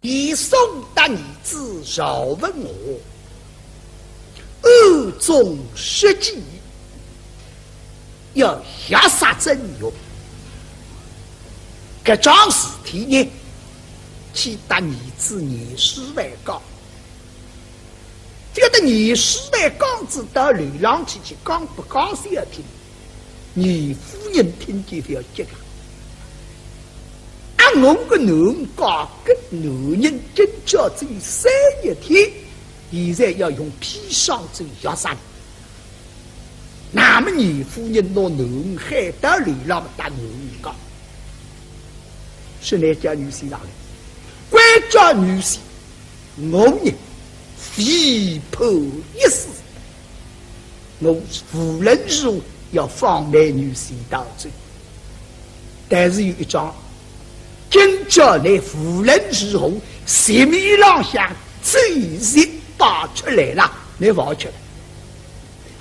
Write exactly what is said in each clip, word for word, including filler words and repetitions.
严嵩搭儿子赵文华暗中设计，要药杀曾荣。搿桩事体呢，去搭儿子严世蕃讲。 就搭严世蕃讲仔到楼浪去，去讲拨家小听，严夫人听见覅急啊。啊，我个囡儿讲，搿男人今朝只有三日天，现在要用砒霜酒药杀俚。那么严夫人拿囡儿喊到楼浪搭囡儿讲，是倷家女婿上来，关照女婿， 我呢，非怕一死，我无论如何要放倷女婿逃走。但是有一桩，今朝倷无论如何，席面浪向酒席摆出来了，倷覅吃了。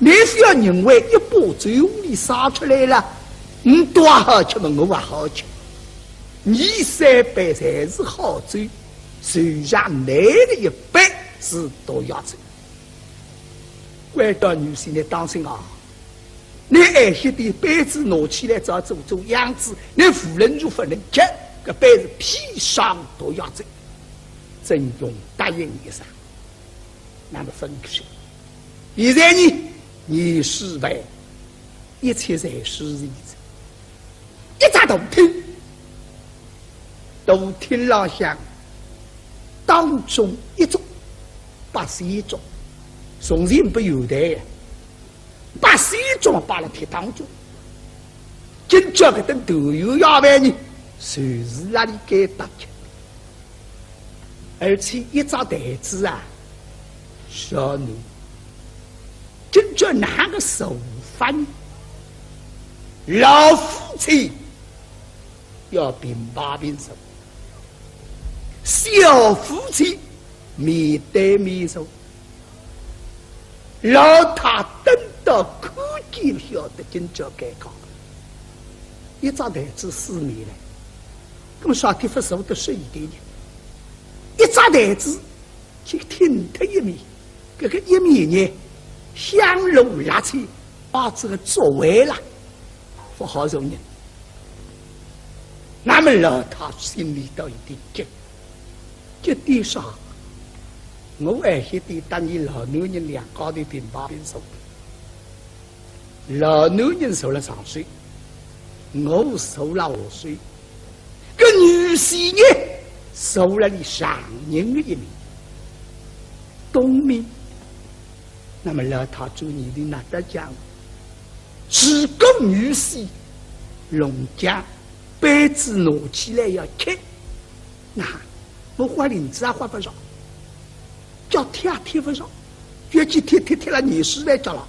倷覅认为一把酒壶里洒出来了，倷倒好吃么，我也好吃。伲三杯侪是好酒， 就像倷个一杯是毒药酒。关照女婿，倷当心啊！倷晏歇点杯子拿起来，照做做样子，倷无论如何勿能吃，搿杯是砒霜毒药酒。曾荣答应一声，那么分开。现在呢，严世蕃一切侪是自己。 一只大厅，大厅浪向当中一桌八仙桌，从前勿有台呀，八仙桌摆辣厅当中。今朝搿顿团圆夜饭呢，就是辣里该搭吃。 而且一只台子啊，小囡，今朝哪个坐法呢？老夫妻要平排平坐，小夫妻面对面坐。 老太等到看见晓得今朝尴尬，一只台子四面来，搿么啥地方坐得适意点呢？一只台子去挺脱一面，搿个一面呢，香炉蜡扦摆仔个桌位啦，勿好坐人。那么老太心里头有点急， 急点啥？我晏歇点搭伲老男人两家头平排平坐，老男人坐辣上首，我坐辣下首，搿女婿呢，坐辣俚丈人个一面，东面。那么老太转念头哪搭讲？如果女婿弄僵，杯子拿起来要吃， 那么豁翎子也豁勿着，脚踢也踢勿着，脚去踢踢踢了，严世蕃脚了，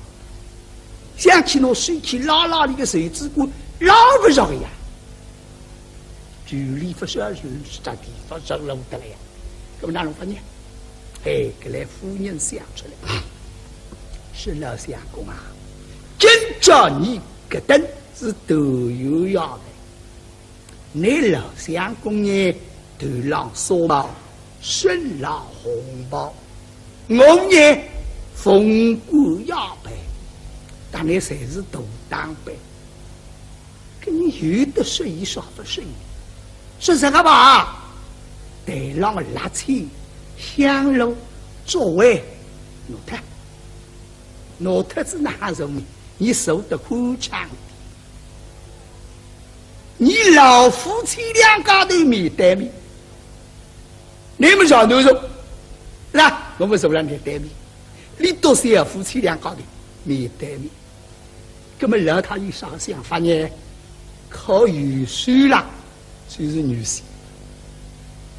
想去拿手去拉拉俚个袖子管，拉勿着个呀。距离勿小，就是实在地方上楼得来呀。搿么哪弄法呢？哎，搿来夫人想出来，沈老相公啊，今朝伲搿顿是团圆夜饭， 伲老相公呢，头浪纱帽，身浪红袍，我呢，凤冠霞帔，搭倷侪是大打扮。搿伲有得适意少勿适意？说实个吧，台浪个蜡扦、香炉、桌位，拿脱，拿脱仔哪哼坐呢？伲坐得宽敞点。 伲老夫妻两家头面对面，倷么朝南坐，是吧？我么坐辣倷对面，俚笃小夫妻两家头面对面。搿么老太有啥个想法呢？靠右手啦，就是女婿。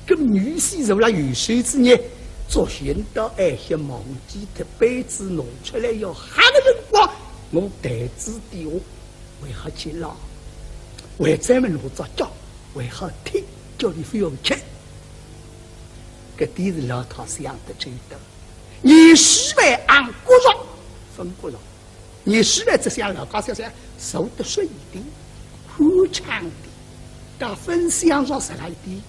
搿女婿坐辣右手仔呢，作兴到晏歇忘记脱杯子拿出来要喝个辰光，我台子底下 为好去拉，为专门拿只脚，为好踢，叫俚覅吃。搿点是老太想得周到。严世蕃硬骨肉，勿骨肉。严世蕃只想老家小小，坐得适意点，宽敞点，搭分享上实在一点。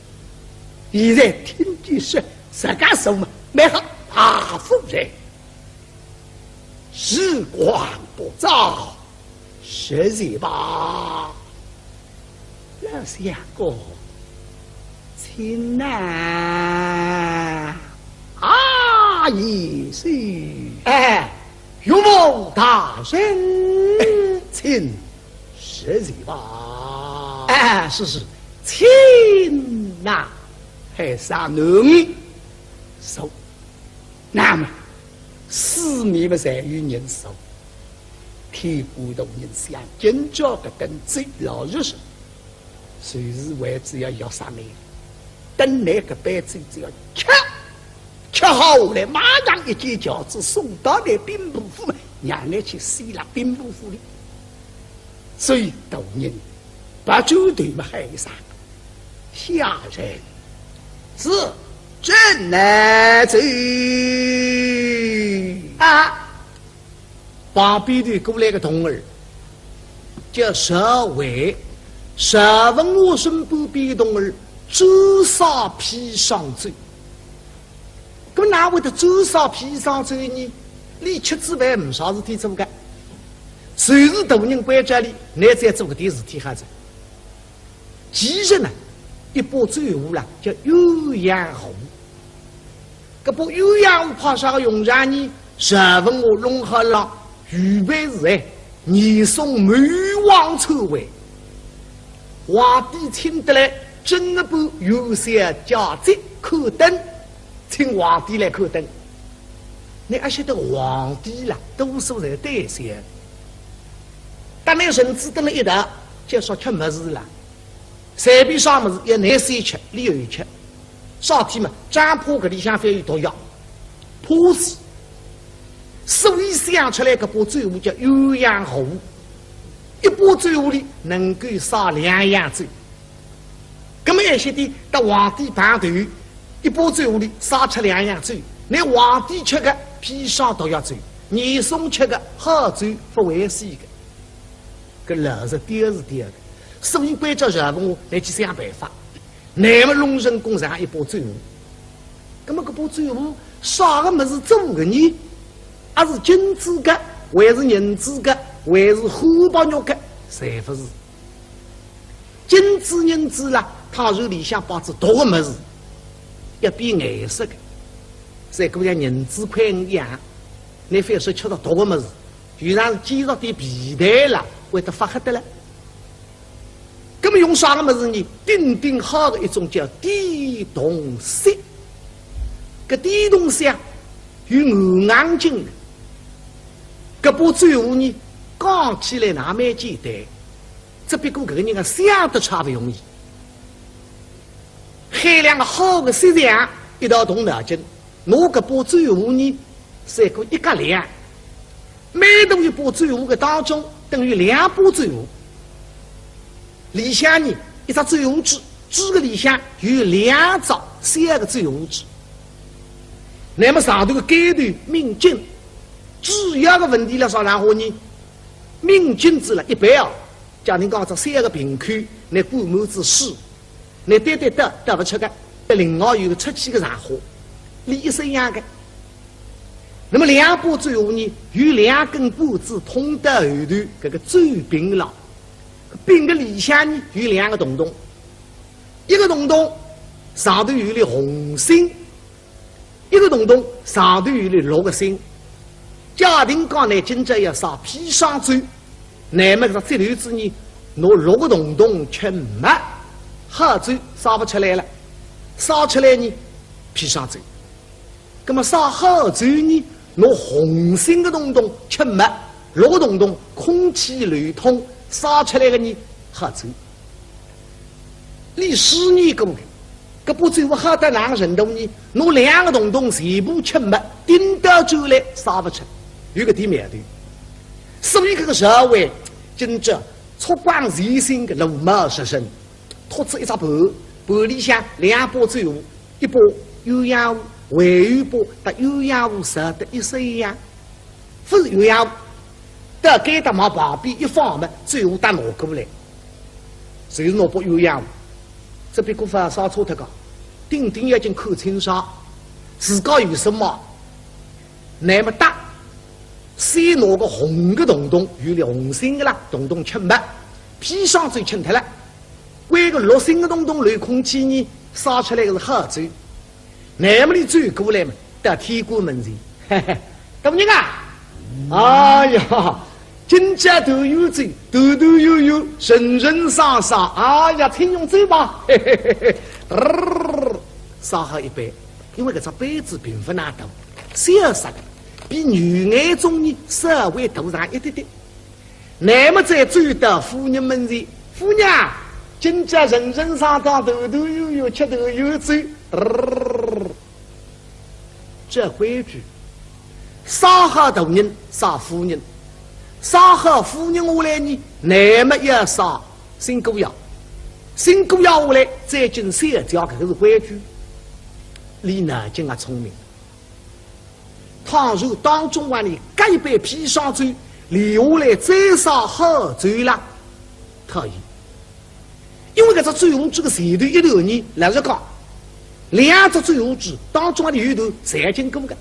现在听见说，自家说嘛，蛮好，大夫人，时光不早，歇息吧。老相公，请呐。啊，贤婿。哎，岳父大人。请。 歇息吧。哎，是，是，请呐。还是啊，侬说。那么，四面嘛侪有人说，天官大人想，今朝搿顿酒老实说，就是为仔要药杀侬。等侬搿杯酒只要吃，吃好下来，马上一件轿子送到侬兵部府，让侬去死辣兵部府里。 所以大人，把酒对么喊一声，下人。是，朕来奏。啊，旁边头过来个童儿，叫石伟，石文华身边边童儿，专杀砒霜酒。 搿哪会得专杀砒霜酒呢？俚吃仔饭呒啥事体做个，就是大人关照俚，乃再做搿点事体好哉。其实呢，一把酒壶啦，叫鸳鸯壶。搿把鸳鸯壶派啥个用场呢？石文华弄好了，预备是哎，严嵩谋王篡位。 皇帝请得来，正月半元宵佳节看灯，请皇帝来看灯。倷阿晓得皇帝啦，多数侪胆小。搭倷臣子蹲辣一道，就说吃物事啦，随便啥物事，要倷先吃，俚后吃。 啥体嘛？张怕搿里向反有毒药，怕死。所以想出来搿把酒壶叫鸳鸯壶，一把酒壶里能够杀两样酒。葛末一歇点搭皇帝碰头，一把酒壶里杀出两样酒，拿皇帝吃个砒霜毒药酒，严嵩吃个好酒勿会死个。搿老实点是点个，所以关照赵文华来去想办法。 乃末弄成功上一把酒壶。葛末搿把酒壶啥个物事做个呢？阿是金子个，还是银子个，还是汉白玉个？侪勿是。金子、银子啦，倘若里向摆仔毒个物事，要变颜色个，像银子块一样，倷覅说吃着毒个物事，就像是煎着点皮蛋啦，会得发黑得了。 葛末用啥个物事呢？顶顶好个一种叫点铜锡。搿点铜锡啊，有硬硬劲个。搿把酒壶呢，讲起来哪蛮简单，只不过搿个人啊，想得差勿容易。喊两个好个锡匠一道动脑筋， 拿搿把酒壶呢，赛过一格量，每大一把酒壶个当中等于两把酒壶。里向呢，一只酒壶嘴，嘴个里向有两只小个酒壶嘴。乃末上头个盖头抿紧，主要个问题辣啥场化呢？抿紧仔了一般哦，假定讲只小个瓶口，乃灌满仔水， 倷倒倒倒勿出个，另外有个出气个场化，俚一式样个。乃末两把酒壶呢，有两根管子通到后头搿个酒柄浪，柄个里向呢有两个洞洞，一个洞洞上头有粒红星， 一个洞洞上头有粒绿个星。假定讲呢，今朝要杀砒霜酒，乃末搿只节头子呢，拿绿个洞洞吃没，好酒杀勿出来了，杀出来呢，砒霜酒。葛末杀好酒呢，拿红星个洞洞吃没，绿个洞洞空气流通，杀出来个呢，好酒。 俚试验过个，搿把酒壶好到哪能程度呢？拿两个洞洞全部吃没，顶倒转来杀勿出，有搿点苗头。所以搿个社会今朝触光全新个螺帽式身，托仔一只盘，盘里向两把酒壶，一把鸳鸯壶，还有一把搭鸳鸯壶造得一式一样。 勿是鸳鸯壶，到该搭往旁边一放嘛，酒壶搭拿过来，就是拿把鸳鸯壶。只不过勿好烧错脱个，顶顶要紧看清爽，自家有啥么，乃末搭，先拿个红个洞洞，有粒红心个啦，洞洞吃末，砒霜酒吃脱了，关个绿心个洞洞留空气呢，洒出来个是好酒。乃末俚转过来嘛，到天官门前，嘿嘿，大人啊，哎呀， 今朝团圆酒，团团圆圆，人人生生，哎呀，请用酒吧。嘿嘿嘿嘿，嘚，洒好一杯，因为搿只杯子并勿哪大，小小个，比牛眼盅呢稍微大上一点点。乃末再转到夫人门前，夫人啊，今朝人人生生，团团圆圆，吃团圆酒。嘚， 这规矩，洒好大人洒夫人，洒好夫人下来呢，乃末要洒新姑爷，新姑爷下来再敬小姐，搿个是规矩。俚呢，真个聪明。倘若当中啊，俚搿一杯砒霜酒，留下来再洒好酒啦，讨厌。 因为搿只酒壶搿个前头一段呢，老实讲，两只酒壶当中啊有一段侪经过个。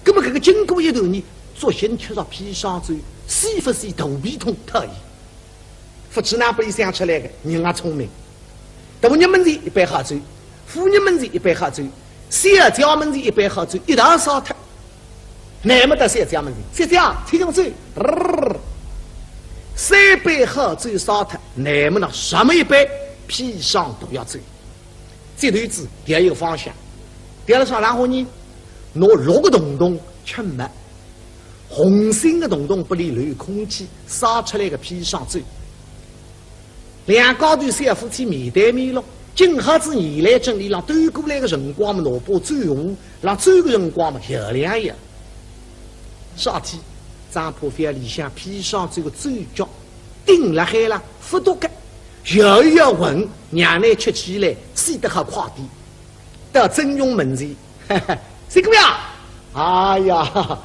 葛末搿个经过一段呢，作兴吃着砒霜酒，是勿是肚皮痛讨厌？勿知哪拨俚想出来个，人也聪明。大人门前一杯好酒，夫人门前一杯好酒，小姐门前一杯好酒，一道洒脱。乃末到小姐门前，小姐，请用酒。嘚，三杯好酒洒脱，乃末呢，什么一杯砒霜毒药酒。这头子调一个方向，调了啥？然后呢，拿绿个洞洞吃末，红心个洞洞拨俚留空气，洒出来个砒霜酒。 两家头小夫妻面对面咯，今朝子原来正里浪端过来个辰光嘛，拿把酒壶，浪走个辰光嘛，摇两摇。啥体？张怕覅里向砒霜酒个酒脚顶辣海啦，勿脱个，摇一摇浑，让俚吃起来死得好快点。 到曾荣门前，嘿嘿，新姑爷，哎呀，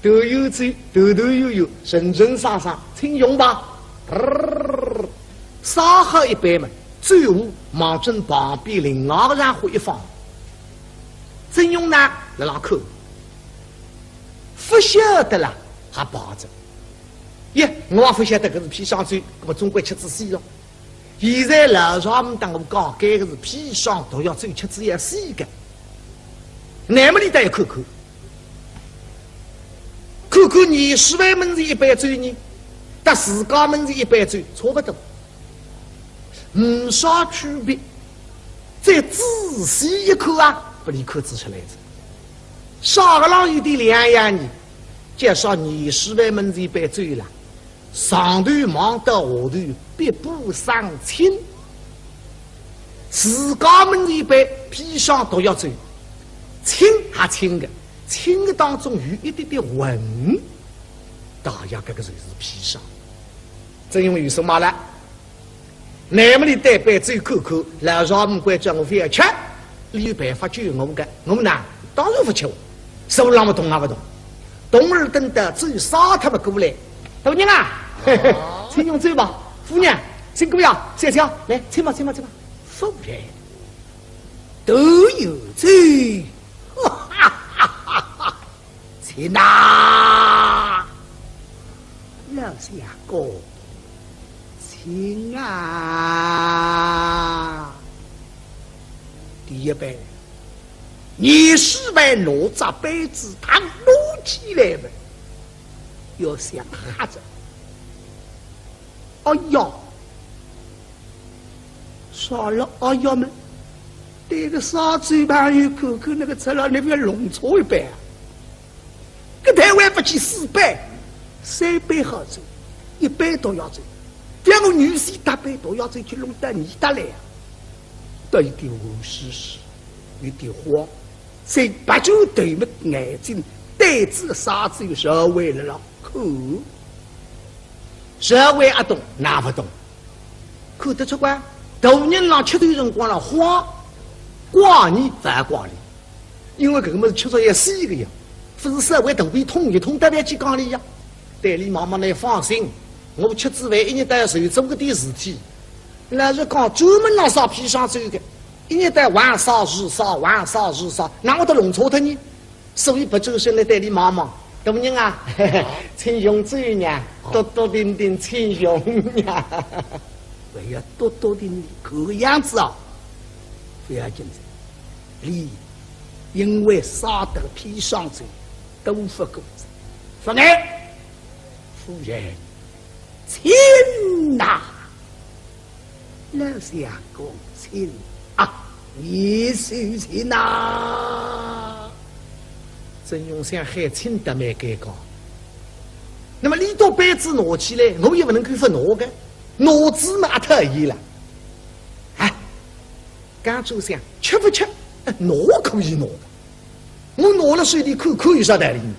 团圆酒，团团圆圆，人人生生，请用吧。嘚，洒好一杯嘛，酒壶望准旁边另外个人壶一放。曾荣呢，辣浪看，勿晓得啦，还摆着。耶，我也勿晓得搿是砒霜酒，搿么总归吃仔死咯。 现在老丈母搭我讲，搿个是砒霜毒药酒，吃仔要死个。乃末俚倒要看看，看看严世蕃门前一杯酒呢，搭自家门前一杯酒差勿多，呒啥区别。再仔细一看啊，拨俚看仔出来哉。啥个浪有点两样呢？就说严世蕃门前一杯酒啦， 上头望到下头碧波生清。自家门前一杯砒霜毒药酒，清还清个，清个当中有一点点浑。大爷，搿个就是砒霜。曾荣有数目了。 乃末俚对杯酒看看，老丈母关照我覅吃，俚有办法救我个，我呢，当然勿吃，手浪勿动也勿动。童儿等到酒洒脱么过来，大人啊，嘿嘿，请用酒吧，夫人，新姑爷，小姐，来，请吧，请吧，请吧。夫人，都有酒，哈哈哈哈。 请啊！老相公，请啊！第一杯，严世蕃拿只杯子，他拿起来么，要想喝着。哎呀， 啥了？哎呀么，对个啥嘴巴有口口那个吃了，那个弄错一杯啊！搿台湾勿去四杯，三杯好酒，一杯毒药酒，叫我女婿搭杯毒药酒去弄到你搭来啊！倒有点无视识，有点慌，所以白转头么眼睛对仔啥子有社会了了，看。 社会阿懂，哪勿懂？看得出个，大人浪吃酒辰光浪慌，怪你勿怪俚，因为搿个物事吃着要死个呀，勿是稍微肚皮痛一痛，特别去讲俚呀。对俚望望，倷放心，我吃仔饭一日到夜就做搿点事体，老实讲，专门浪啥砒霜酒个。一日到横烧如烧，横烧如烧，哪会得弄错脱呢？所以白周生来对俚望望，大人啊，请用酒呀，多多定定请用呀。哎呀，多多定定，搿个样子啊，勿要紧的。俚因为烧得砒霜酒，都勿过子，勿碍。夫人，请呐。 老相公请啊，你是请呐。曾荣想喊请倒蛮尴尬。那么俚笃杯子拿起来，我也勿能够勿拿个，拿仔嘛也讨厌了。哎，刚才想吃勿吃，哎，拿可以拿个。 我拿了手里看看有啥道理呢？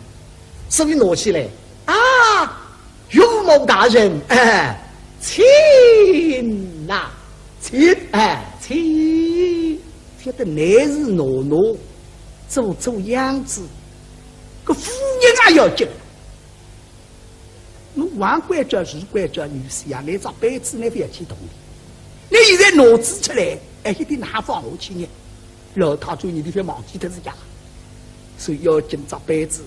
所以拿起来，啊，岳母大人，哎，请呐，请，哎，请。晓得乃是拿拿，做做样子，搿夫人也要紧。 侬横关照竖关照女婿啊，拿只杯子呢勿要去动。侬现在拿仔出来，哎，一定哪放下去呢？老太君一定会忘记脱自家，所以要紧只杯子，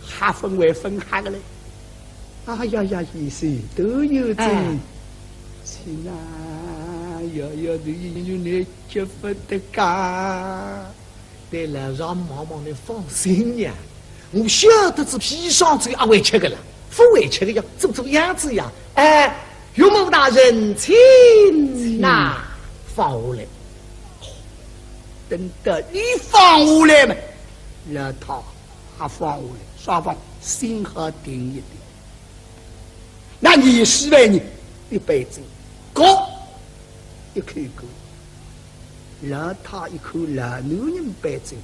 还分为分开个嘞。哎呀呀，贤婿，都有这，哎，请啊，要要，你有你吃勿得噶。 对老丈母望望，你放心呀，我晓得仔砒霜酒阿会吃个啦，勿会吃个呀，做做样子呀。哎，岳母大人，请呐，放下来。等到俚放下来嘛，老太也放下来，双方心好定一定。那严世蕃呢，一杯酒，搿一口干。 老太一看老男人杯酒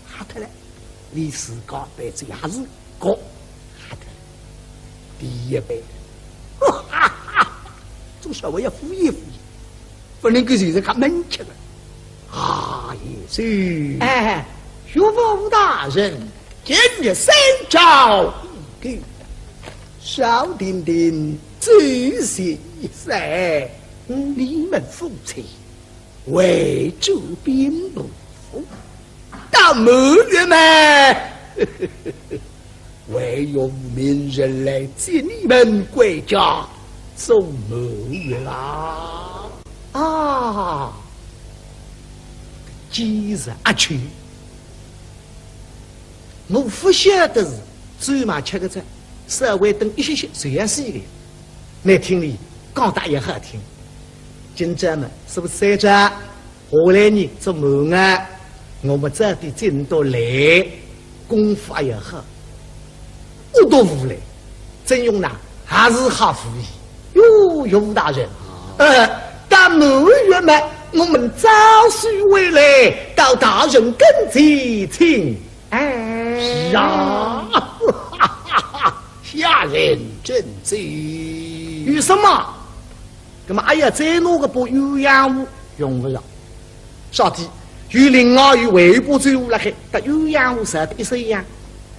喝脱了，连自家杯酒也是搿喝脱了。第一杯，哈哈哈，总稍微要敷衍敷衍，勿能够就是讲闷吃个。啊，贤婿，哎，岳父大人，今日三朝已过，少停停酒席一散，嗯，你们夫妻 回转兵部府，到满月嘛，为岳父明日来接你们归家做满月啦。啊，今日阿去，我勿晓得是酒嘛吃个哉，稍微等一歇歇就要死个。倷听俚讲得也好听，今朝嘛，是勿是三朝？ 下来呢，做满月，我们早点进到来，功夫也要好。我都无来，曾荣呢，还是好无疑。哟，岳父大人，呃，到满月嘛，我们早些回来，到大人跟前请安。是啊，下人遵旨。有什么？ 那么还要再拿个把鸳鸯壶用勿着。啥体？有另外有还有把酒壶辣海，搭鸳鸯壶少得一式一样，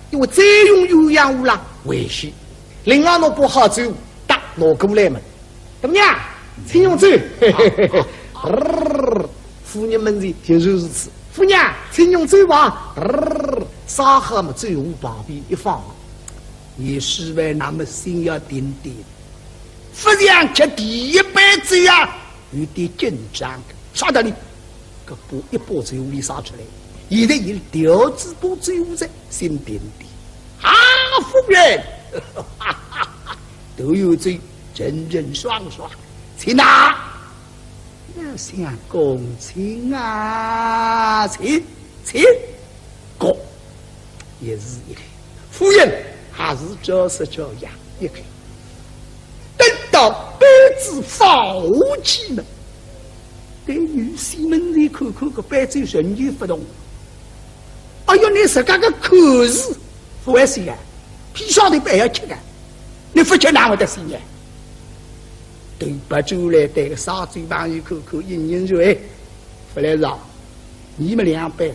因为再用鸳鸯壶啦，危险。另外拿把好酒壶，搭拿过来嘛。大娘，请用酒。夫人门前就是如此。夫人，请用酒吧。烧好么酒壶旁边一放。严世蕃那么心要定定， 勿像吃第一杯酒啊，有点紧张个。啥道理？搿把一把酒壶里烧出来，现在伊调仔把酒壶在心定定。啊，夫人，都有酒，人人爽爽，请呐。老相公，请啊，请，请。搿也是一个 夫人还是照式照样一个。等到杯子放下去呢，对女婿门前看看，搿杯子仍旧勿动。哎哟，倷自家个口是勿会死啊，砒霜头还要吃个，倷勿吃哪会得死呢？对勿住来对个烧酒朋友看看，应应说，哎，勿来事啊，你们两杯，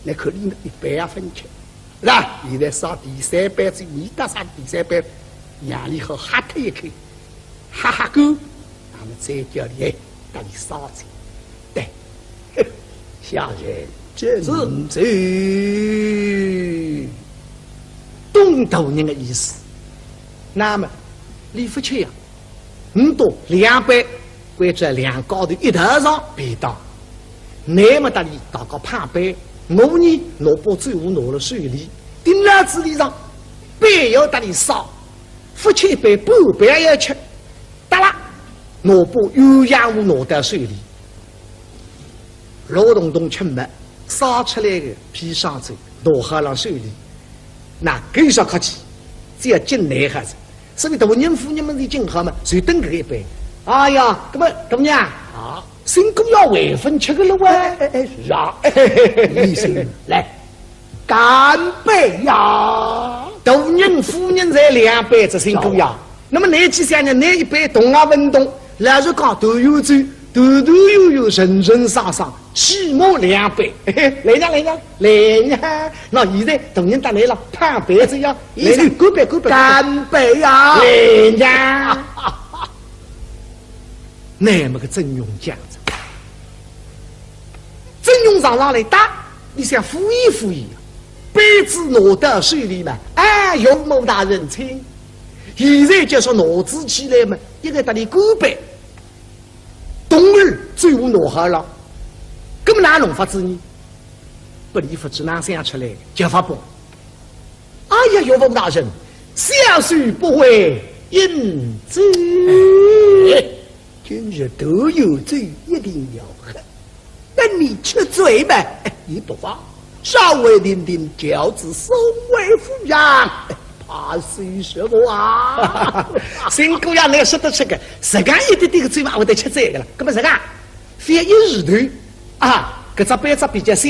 倷看你们一杯也勿吃。 是吧？现在烧第三杯酒，你搭烧第三杯，让俚好喝脱一口，喝喝够，那么再叫俚搭俚烧酒。对，下人。是。遵旨。懂大人的意思。那么，李福清呀，你到两班，关照两家头一道上便当。那么搭里大家碰杯，我呢，拿把酒壶拿了手里，盯牢仔里上，杯要搭里烧，福清一杯，半杯也要吃。 哒啦，拿把鸳鸯壶拿到手里，老洞洞吃末，烧出来个砒霜酒，拿好了手里。那搿啥客气，只要敬来还是。所以大人夫人们是敬好嘛，就等搿一杯。哎呀，搿么大人啊，啊，新姑爷还朆吃个了喂。哎，哎，哎，是啊，嘿嘿嘿嘿，李兄，来， 干杯呀！大人夫人侪两杯子新姑爷，那么倷几想呢？倷一杯动也勿动，老实讲，团圆酒，团团圆圆，顺顺畅畅，起码两杯。嘿嘿，来呀，来呀，来呀！那现在大人搭倷了碰杯子呀，来呀，干杯，干杯！干杯呀！来呀！那么个曾荣讲着， 曾荣上上来搭，你想敷衍敷衍啊，杯子拿到手里嘛，哎，岳父大人请。现在就说拿仔起来嘛，一个搭里干杯，东儿酒壶拿好了，搿么哪弄法子呢？拨李福清哪想出来，叫法不。 哎呀，岳父大人，小婿不会饮酒。哎，今日团圆酒一定要喝，等你吃醉嘛，哎，也不妨稍微停停轿子，送回府上，哎，怕是什么啊？新姑爷，倷说得出个，实梗一点点个酒嘛，会得吃醉个了。搿么实梗，覅一时头， 啊，搿只杯子比较小，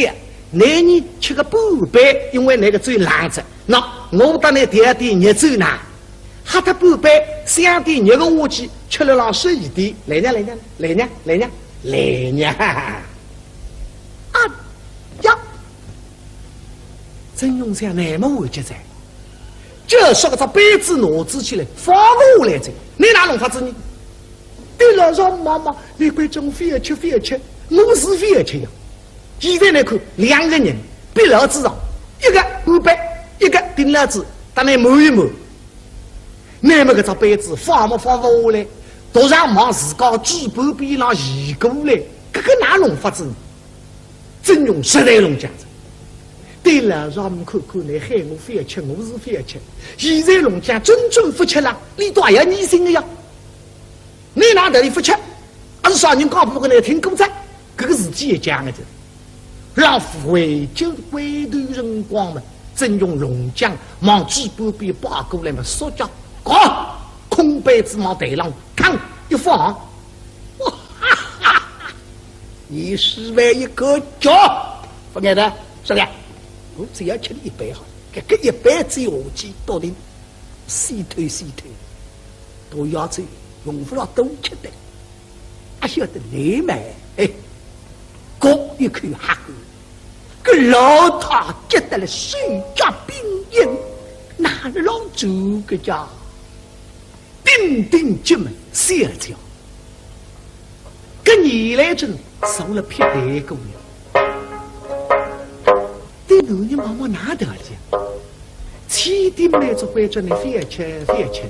倷呢吃个半杯，因为倷个酒冷着。喏，我搭倷调点热酒呢，喝脱半杯，想点热个下去，吃了浪适意点。来呀，来呀，来呀，来呀，来呀！啊呀！曾荣想，那么完结哉。 就说搿只杯子拿仔起来，放勿下来哉，倷哪弄法子呢？对老丈母望望，倷关照我覅吃覅吃，我是覅吃呀。现在倷看，两个人逼牢仔上，一个干杯，一个盯牢仔，搭倷满一满。那么搿只杯子放么放勿下来，独上望自家嘴巴边浪移过来，搿个哪弄法子呢？ 曾荣实在弄僵哉。对老丈母看看，倷喊我覅吃，我是覅吃。现在弄僵，真正勿吃了，俚倒也要疑心个呀。倷哪搭里勿吃？阿是啥人讲拨倷听过哉？搿个事体也僵个哉。老夫回转回头辰光嘛，曾荣弄僵，望嘴巴边爬过来嘛，缩脚，搿空杯子望台浪嘡一放。 你是为一个脚，勿碍得，是不是？我只要吃你一杯好，搿个一杯酒下去，笃定死脱死脱，大爷酒用勿着多吃的。阿晓得倷嘛，哎，搿一口喝过，搿老太急得了手脚并用，哪能浪做个呀？ 顶顶急么，小姐，搿年来真受了劈腿过了。对男人望望哪搭去？千叮万嘱关照倷覅吃，覅吃，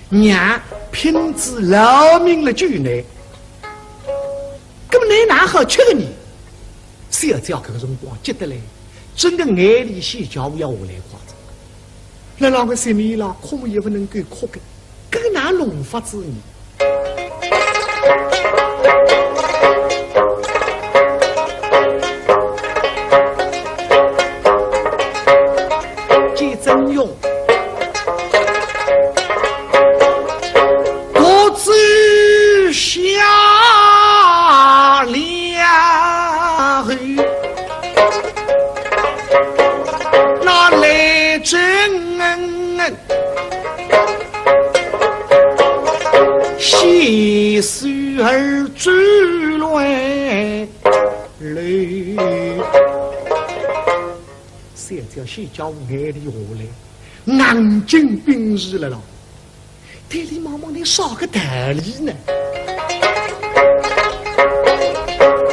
娘拼仔老命了救倷。搿么倷哪好吃个呢？ 小姐搿个辰光急得来，真个眼泪水就要下来快哉。辣浪个心里啦，哭也勿能够哭个，搿个哪弄法子呢？见曾荣 各自下了后，那雷震洗手而转来。小姐小姐眼泪下来，眼睛盯住了咯。 对俚望望倷啥个道理呢？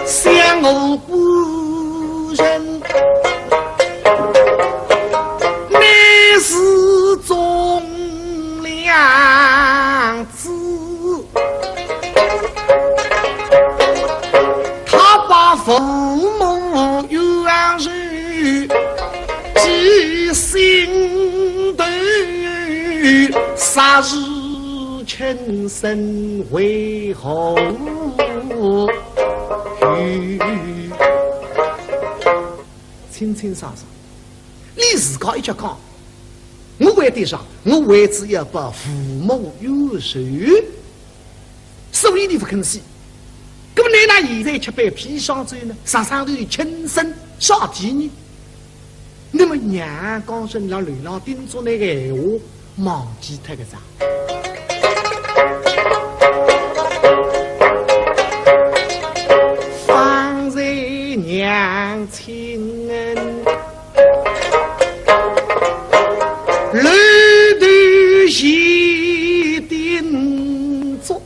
想我不人，乃是忠良之。他把父母冤仇记心头，杀死亲生为何？ 清清爽爽。俚自家一脚讲，我为点啥？我为仔要报父母冤仇。所以俚勿肯死。搿么倷哪现在吃杯砒霜酒呢？啥上头有轻生啥体呢？那么娘刚正辣楼浪叮嘱倷个闲话， 忘记脱个啥？方才娘亲恩，楼头前叮嘱，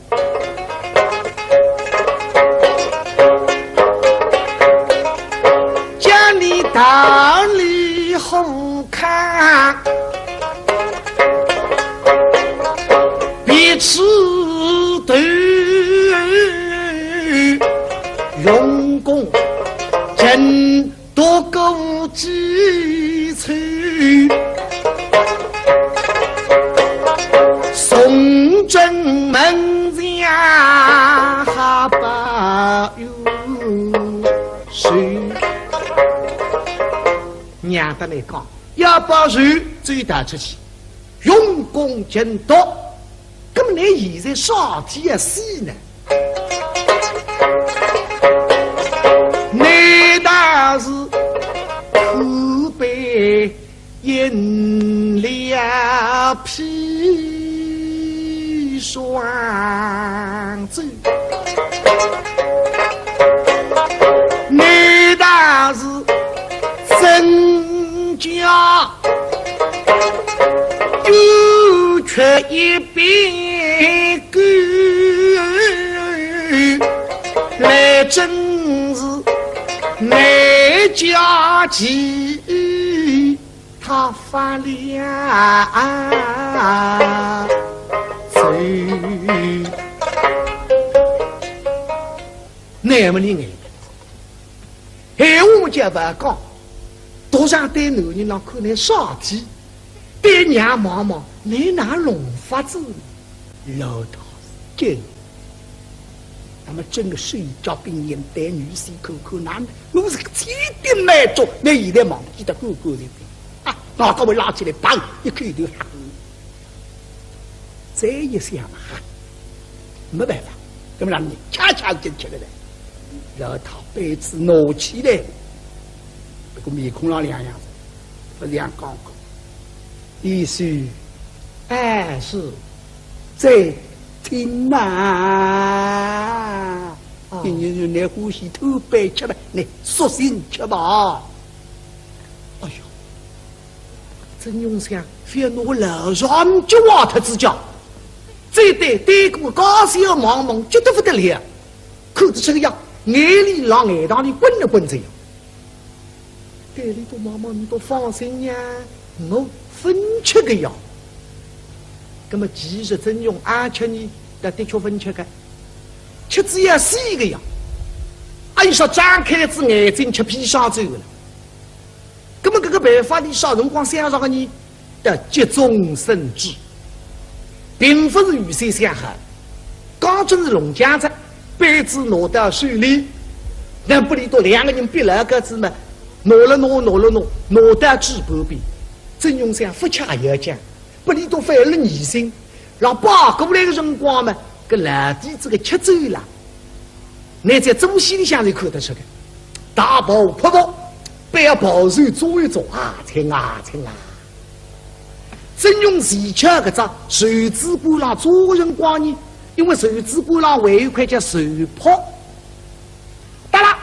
叫你道理好 看，彼此都用功尽多个几次，送进门下还不有 仇。娘搭倷讲，要报仇就要逃出去，用功尽多。搿么倷现在啥体要死呢？倷倒是可悲 饮了砒霜酒，倷倒是真叫又吃一杯酒，来真是难解气。 他发了愁。那么你哎，闲话么叫勿讲，独上对男人浪看倷啥体，对娘望望，倷哪弄法子？老大，这 那么真个手脚并用，对女婿看看，那我是个天顶满足，倷现在忘记得干干净净啊！拿刀拉起来，砰，一口头，再一想啊，没办法，那么让你恰恰进去了嘞。老太杯子拿起来，不过面孔上两样子，不像刚刚。 女婿，哎，是。再听呐。哦。今日是倷欢喜偷杯吃吧，倷索性吃吧。哎呦，曾荣想，覅拿老丈人急坏脱仔叫，再对对过家小望望，急得不得了，看得这个样，眼泪辣眼堂里滚了滚仔呀。 对俚笃望望，倷笃放心呀，我勿吃个呀。那么其实曾荣阿吃呢，但的确勿吃个，吃仔要死个呀。阿有啥张开仔眼睛吃砒霜酒个了？那么搿个办法，俚啥辰光想着个呢？ 得急中生智，并勿是预先想好。刚正是弄僵哉，杯子拿到手里，那拨俚笃两个人逼牢个仔嘛，拿了拿，拿了拿，拿到嘴巴边。曾荣想勿吃也要紧，拨俚笃犯了疑心，让摆过来个辰光嘛，搿老底子个吃酒啦， 倷在做戏里向是看得出个，大袍阔服，背后袍袖做一做，啊，亲啊，亲啊。曾荣前脚搿只袖子管浪做个辰光呢，因为袖子管浪还有一块叫袖扑，搭了，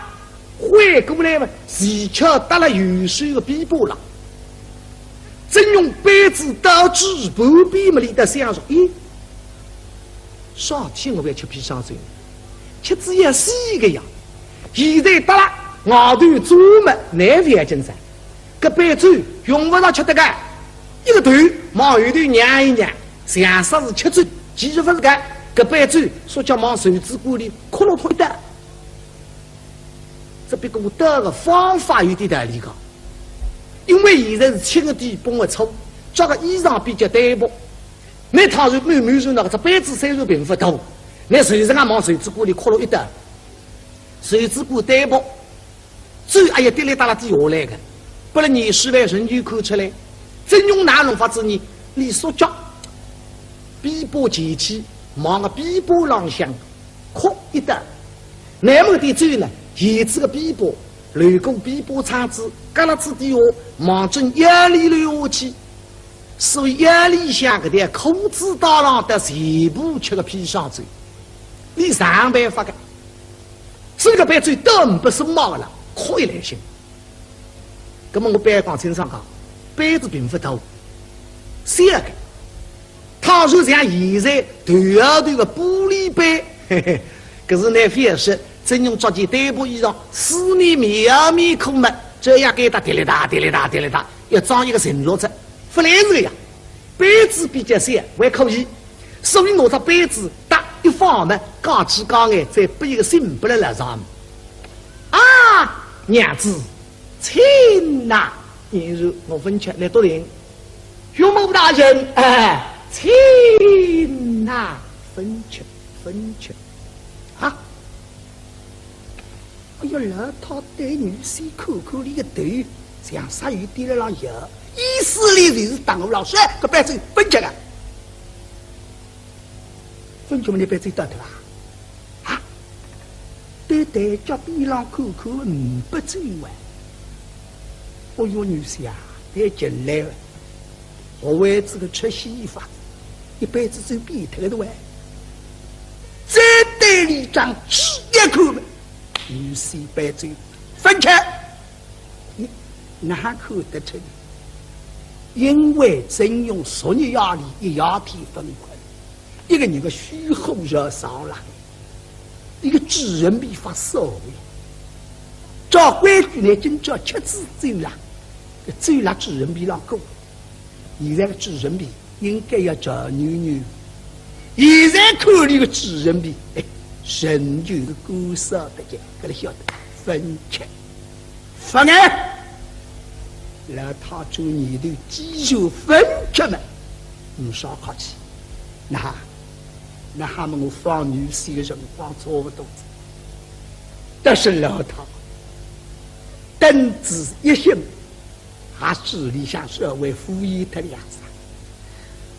反过来嘛，前脚搭了右手个臂膊浪。曾荣杯子到嘴巴边嘛，俚笃想着，咦， 啥体我要吃砒霜酒？吃仔要死个呀！现在搭了，外头做么难为情哉，搿杯酒用勿着吃得个，一个头往后头让一让，像煞是吃醉，其实勿是个，搿杯酒说叫往袖子管里磕落一倒。这不过倒个方法有点道理个，因为现在是七月底八月初，着个衣裳比较单薄，那倘若某某人那个只杯子虽然并勿大，那随时啊往袖子管里磕落一倒，袖子管单薄， 酒还要滴哩嗒啦滴下来个，拨了严世蕃仍旧看出来。曾荣哪弄法子呢？俚说叫臂膊前去，望个臂膊浪向磕一倒。那么点酒呢，沿仔个臂膊，流过臂膊撑子，旮旯子底下，望准腰里流下去。所以腰里向搿条裤子带浪搭全部吃个砒霜酒，俚啥办法个？ 所以搿杯酒倒勿是没个了，可以来信。葛么我板要讲清爽讲，杯子并勿大，小个。倘若像现在头号头个玻璃杯，嘿嘿，搿是难非也是，曾荣着件单薄衣裳，四面面啊面孔么，这样给它滴哩嗒滴哩嗒滴哩嗒，要装一个承诺着。 勿来事个呀，杯子比较小，还可以，所以拿只杯子搭一放嘛，讲起讲来再拨一个信拨了老丈母。啊，娘子，请呐。然后我勿吃，来多点。岳母大人，哎，请呐。勿吃，勿吃。啊？ 哎呀，老太对女婿看看俚个头，像煞有点辣浪摇，意思里就是打我老实，搿杯酒勿吃个。勿吃么，倷杯酒倒脱啊？啊？对台脚边浪看看，呒不酒味。哦哟，女婿啊，倷进来了。 学会仔个吃戏法，一杯子酒变脱个喂。再对俚张嘴一口，女婿杯酒勿吃。倷哪看得出呢？因为曾荣昨日夜里一夜天勿困，一个人个虚火热烧了。 一个主人皮发烧呀。照规矩呢，今朝吃仔酒了，搿酒辣主人皮浪过，现在个主人皮应该要叫扭扭。现在看俚个主人皮，哎，仍旧是干烧得紧，搿个晓得勿吃。 勿吃。老太转念头，既然勿吃么，呒啥客气。那，那么我放女婿个辰光差勿多哉。但是老太等仔一歇，还嘴里向稍微敷衍脱两声。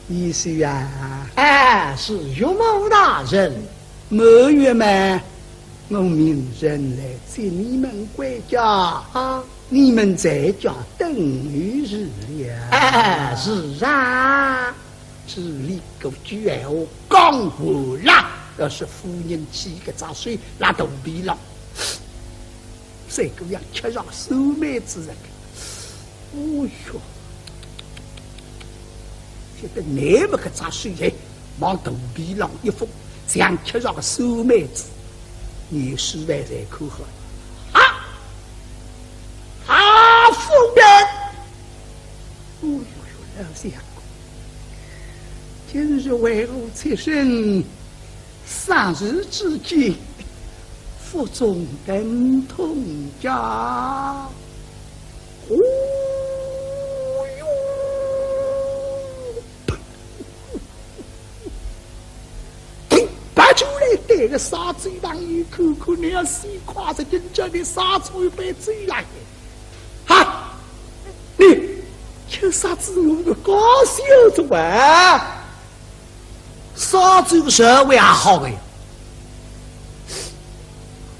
女婿啊，哎，是岳母大人。满月嘛， 我命人来接你们回家，啊，你们在家等候是了。哎，是啊。嘴里搿句闲话讲完了，要是夫人起个只手辣肚皮浪，再搿样吃上酸梅子个。 哦哟，晓得难末搿只手哎，往肚皮浪一覆，像吃着个酸梅子，严世蕃侪看好。啊！啊，夫人！哦哟哟，老相公，今日为何出身？ 霎时之间，腹中疼痛呀。哦哟！头别转来对个烧酒朋友看看，你要死快哉，今朝你烧出一杯酒来。哈，你吃啥子我个高兴着啊？ 烧酒个社会也好个呀。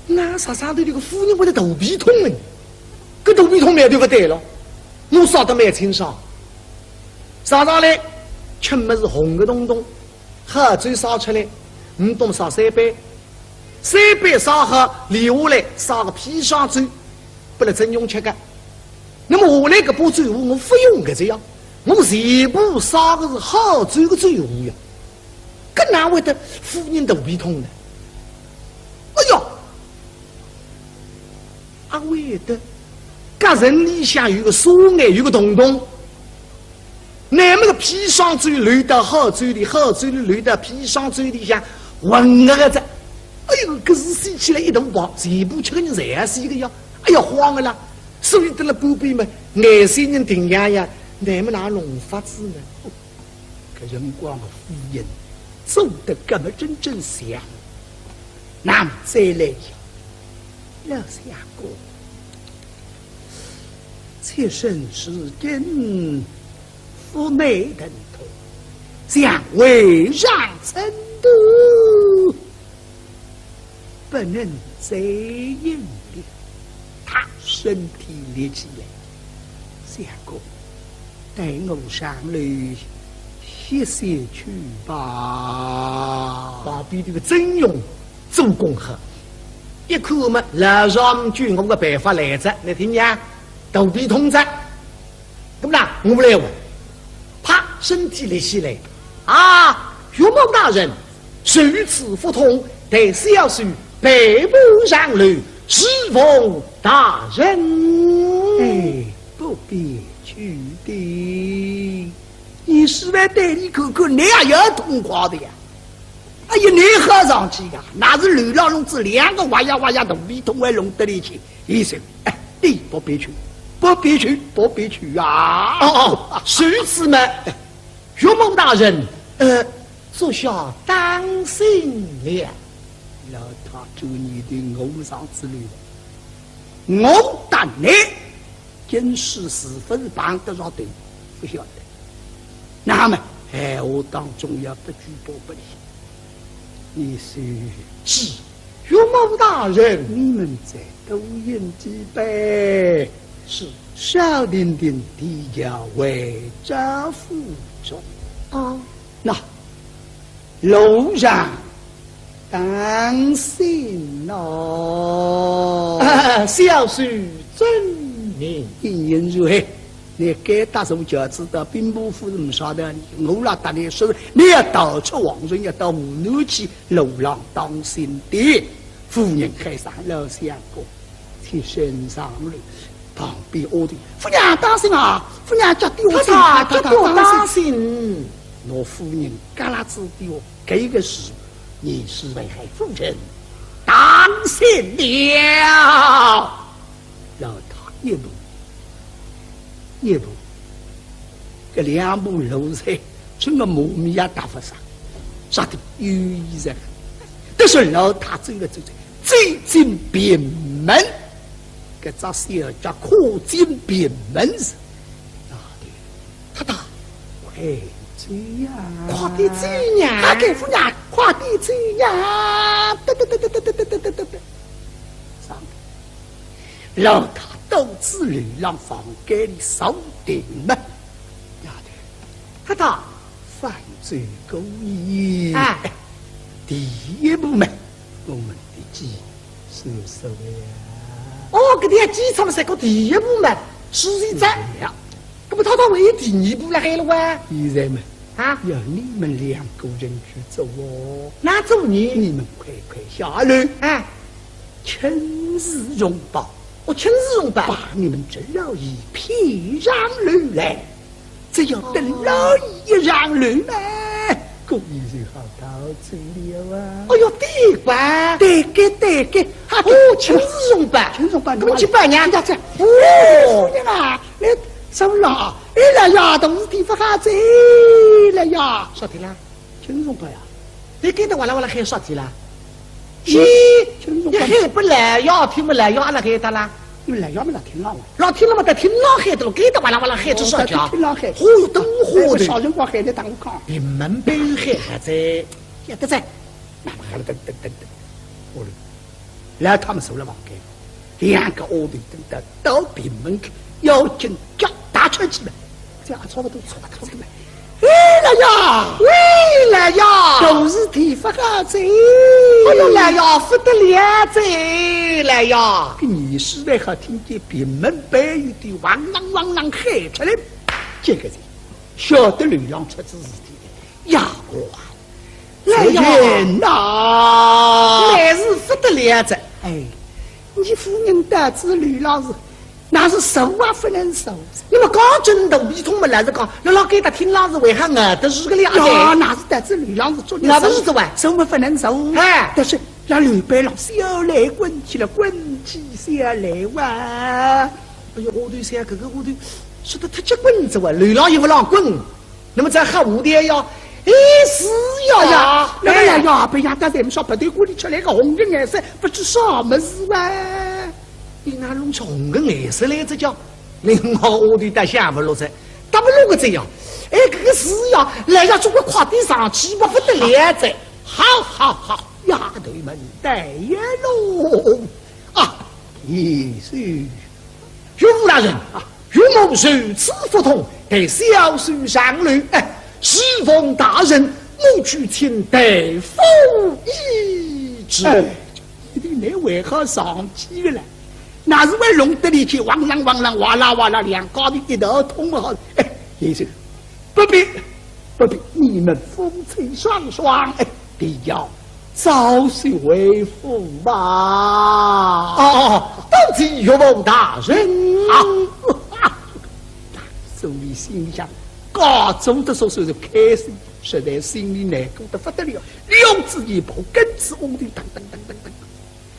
那啥啥的，这个夫人会得肚皮痛呢？搿肚皮痛苗头勿对了，我烧得蛮清爽。烧上来，吃么是红个东东，好酒烧出来，唔懂烧三杯，三杯烧好，留下来烧个砒霜酒，拨了曾荣吃个。 那么下来搿把酒壶我勿用个这样，我全部烧个是好酒个酒壶呀，搿哪会得夫人肚皮痛呢？哎哟，会得，搿人里向有个沙眼，有个洞洞。乃末个砒霜酒流到好酒里，好酒里流到砒霜酒里向，混合个哉。哎哟，搿是死起来一大帮，全部吃个人侪要死个呀。哎呀，慌个啦！所以到了半边嘛，眼睛人定洋洋，乃末哪弄法子呢？ 搿辰光个夫人做得搿么真正像，那么再来呀，老相公，妾身至今腹内疼痛，想回上春都，不能再饮了。他身体立起来，相公， 待我上楼歇息去吧。旁边个曾荣做功好，一看嘛，老丈母救我个办法来哉，倷听呀，肚皮痛哉。搿么啦，我来哇。啪，身体立起来。啊，岳母大人，如此腹痛，待小婿陪伴上楼，侍奉大人。哎， 不必去的。你是来对你看看，你也要痛快的呀。哎呀，你好上去呀，那是流浪弄子两个哇呀哇呀肚皮痛还弄得里去。医生，哎，你不必去，不必去，不必去啊。哦，哦，如此嘛，岳母大人，呃，足下当心了。老太，这个年头我上之路了，我打你， 今世是勿是碰得着头，勿晓得。那么，闲话当中要不举报不理。你是？是，岳母大人。你们再多饮几杯。是。少停停地要回赵府中。啊。 那路上当心哦。啊，小婿遵命。你人如何？你该搭坐轿子到兵部府是勿晓得，我来搭你说，你要逃出皇城，要到河南去，路浪当心点。夫人喊声老相公， 起身上楼，旁边丫头，夫人当心啊，夫人脚底下太太，脚底下当心。拿夫人夹拉子底下搿个时，你是危害夫人，当心了。老太一步一步，搿两步路才 真个磨米也踏勿上，啥个有意思啊？但是老太走了走走，走进屏门，搿只小脚跨进屏门是，啊，对，太太，快走呀！快点走呀！啊，该夫人，快点走呀！得得得得得得得得得得得，上楼。老太独自楼浪房间里坐定了。 丫头，太太，饭酒过矣。哎。第一步嘛，我们的鸡收收呀。哦，搿条鸡场么，才过第一步嘛，是现在。对呀。搿么太太还有第二步辣海了哇？现在嘛，啊？要你们两个人去做哦。哪做呢？你们快快下楼。哎。 亲自用宝，我亲自用宝。把你们这老爷骗上楼来，只要等老爷一上楼呢，故意就好逃走了啊。哎哟，对吧？对个，对个，哈，哦，亲自用宝，亲自用宝，你们去办呀。去呀，去呀。哦。哎，夫人啊，来，走了，哎，来呀，大事体发生了呀。啥体啦？ 亲自用宝呀？对，该搭哇啦哇啦喊啥体啦？咦，亲自用宝。你喊拨老爷听么，老爷阿拉喊得啦？老爷么辣厅浪哇。辣厅浪么，辣厅浪喊得咯，该搭哇啦哇啦喊出啥体啊？哦，辣厅浪喊。哦哟，灯火的。哎，啥辰光喊得打开？屏门背后喊得哉。晓得哉。那么喊了噔噔噔噔，好了。 老太么坐了房间，两个丫头等到到屏门去，要紧脚踏出去了，这样差不多差不多了。哎，老爷！喂，老爷！大事体发生哉！哎哟，老爷，不得了哉，老爷！搿年纪还好听见屏门背后头汪啷汪啷喊出来，这个人晓得楼浪出仔事体了。丫鬟， 来呀！夫人呐！乃是不得了哉。哎，你夫人得知刘郎是，那是坐也不能坐。那么讲真的，一通么，老实讲，辣辣该搭听郎是为啥啊？得是个了呀，解。那是得知刘郎是做，那不是做啊？坐么不能坐。哎。但是那刘备了，小来滚去了，滚去小来哇。哎呦，我都想，搿个我都说得太结棍子哇，刘郎也不让滚。 那么再喊蝴蝶呀，哎，是呀呀，哎。那个呀呀，不要，他怎么说不对，锅里出来个红的颜色，不知啥么事哇？你哪弄出红的颜色来，这叫？另外我对他想不落噻，他不弄个这样，哎，这个是呀，来呀，中国快递上去，不不得了噻。好好好，丫头们，带呀喽。啊，也是。 岳父大人啊，岳母如此腹痛，待小婿上楼。哎，侍奉大人，我去请大夫医治。哎，你为何上去了？那是为弄得你去汪啷汪啷，哇啦哇啦，两家头一头痛啊！哎，先生，不必，不必，你们夫妻双双，哎， 你要早些回府吧。哦，哦，哦，多谢岳父大人。啊，所以心里想，家中的所以是开心，实在心里难过得不得了。两只一步跟仔屋里噔噔噔噔噔，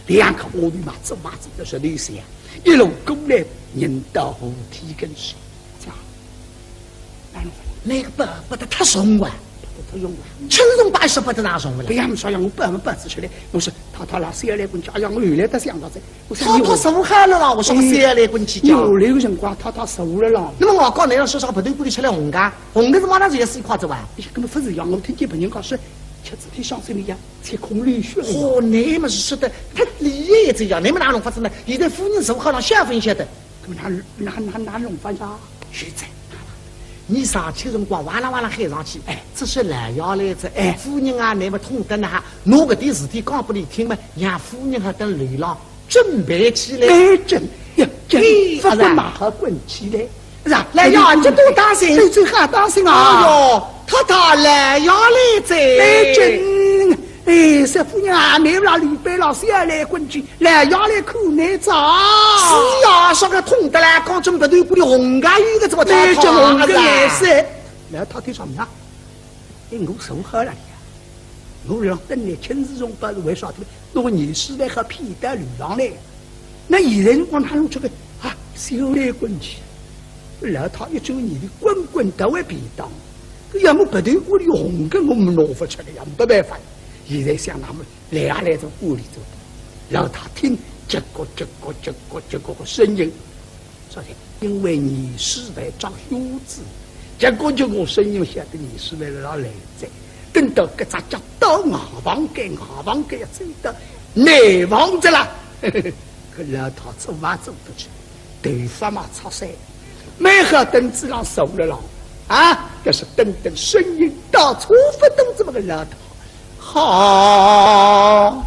两个屋里嘛，走嘛走得实在想，一路过来，人到扶梯跟前，讲， 那个不，不得太重啊。不得太重啊。轻重摆设不得哪重了。不要说让我摆么摆仔出来，我说太太啦，小来滚去，哎呀，我又来得想到这，我说太太受害了啦，我说我小来滚去讲。有那个辰光，太太受了啦。那么我讲，那样说啥不对，不得出来红的，红的是马上就要死快走啊。哎呀，根本不是呀，我听见别人讲说，吃仔天上水里呀，吃空流血了呀。哦，那么是说的，他厉害这样，那么哪弄法子呢？现在夫人受害了，下分晓得。 那么哪，哪，哪，哪弄法呀？现在，你上去辰光，哇啦哇啦喊上去，哎，这是老爷来哉，哎，夫人啊，那么痛得哪，我搿点事体讲拨你听嘛，让夫人和等刘郎准备起来。哎，真，呀，真，哎，不不马上滚起来。是啊，老爷，这多当心。这最好当心啊。哎哟，太太，老爷来哉。哎，真，哎，这夫人啊，没有了刘备了，小来滚去。 来，要来看你咋？是呀，说个痛得来，讲真不对，不红个，有个怎么那种红个颜色。来，他对上面啊，哎，我受好了呀。我让等来亲自从包里为啥的，那个女婿来还骗到楼上来。那现在我哪弄这个啊，小来滚去。老太一转眼里滚滚到外便当，搿要么不对，屋里红个我们弄不出来呀，没办法。现在想那么 来啊来，从屋里走。老太听，结果结果结果结果个声音，说是因为女婿来找靴子，结果结果声音晓得女婿来了来哉。等到搿只脚到外房间，外房间要走到内房子了，搿老太走嘛走勿去，头发嘛擦散，蛮好凳子浪坐了浪，啊，要是等等声音到错勿动这么个老太。 好，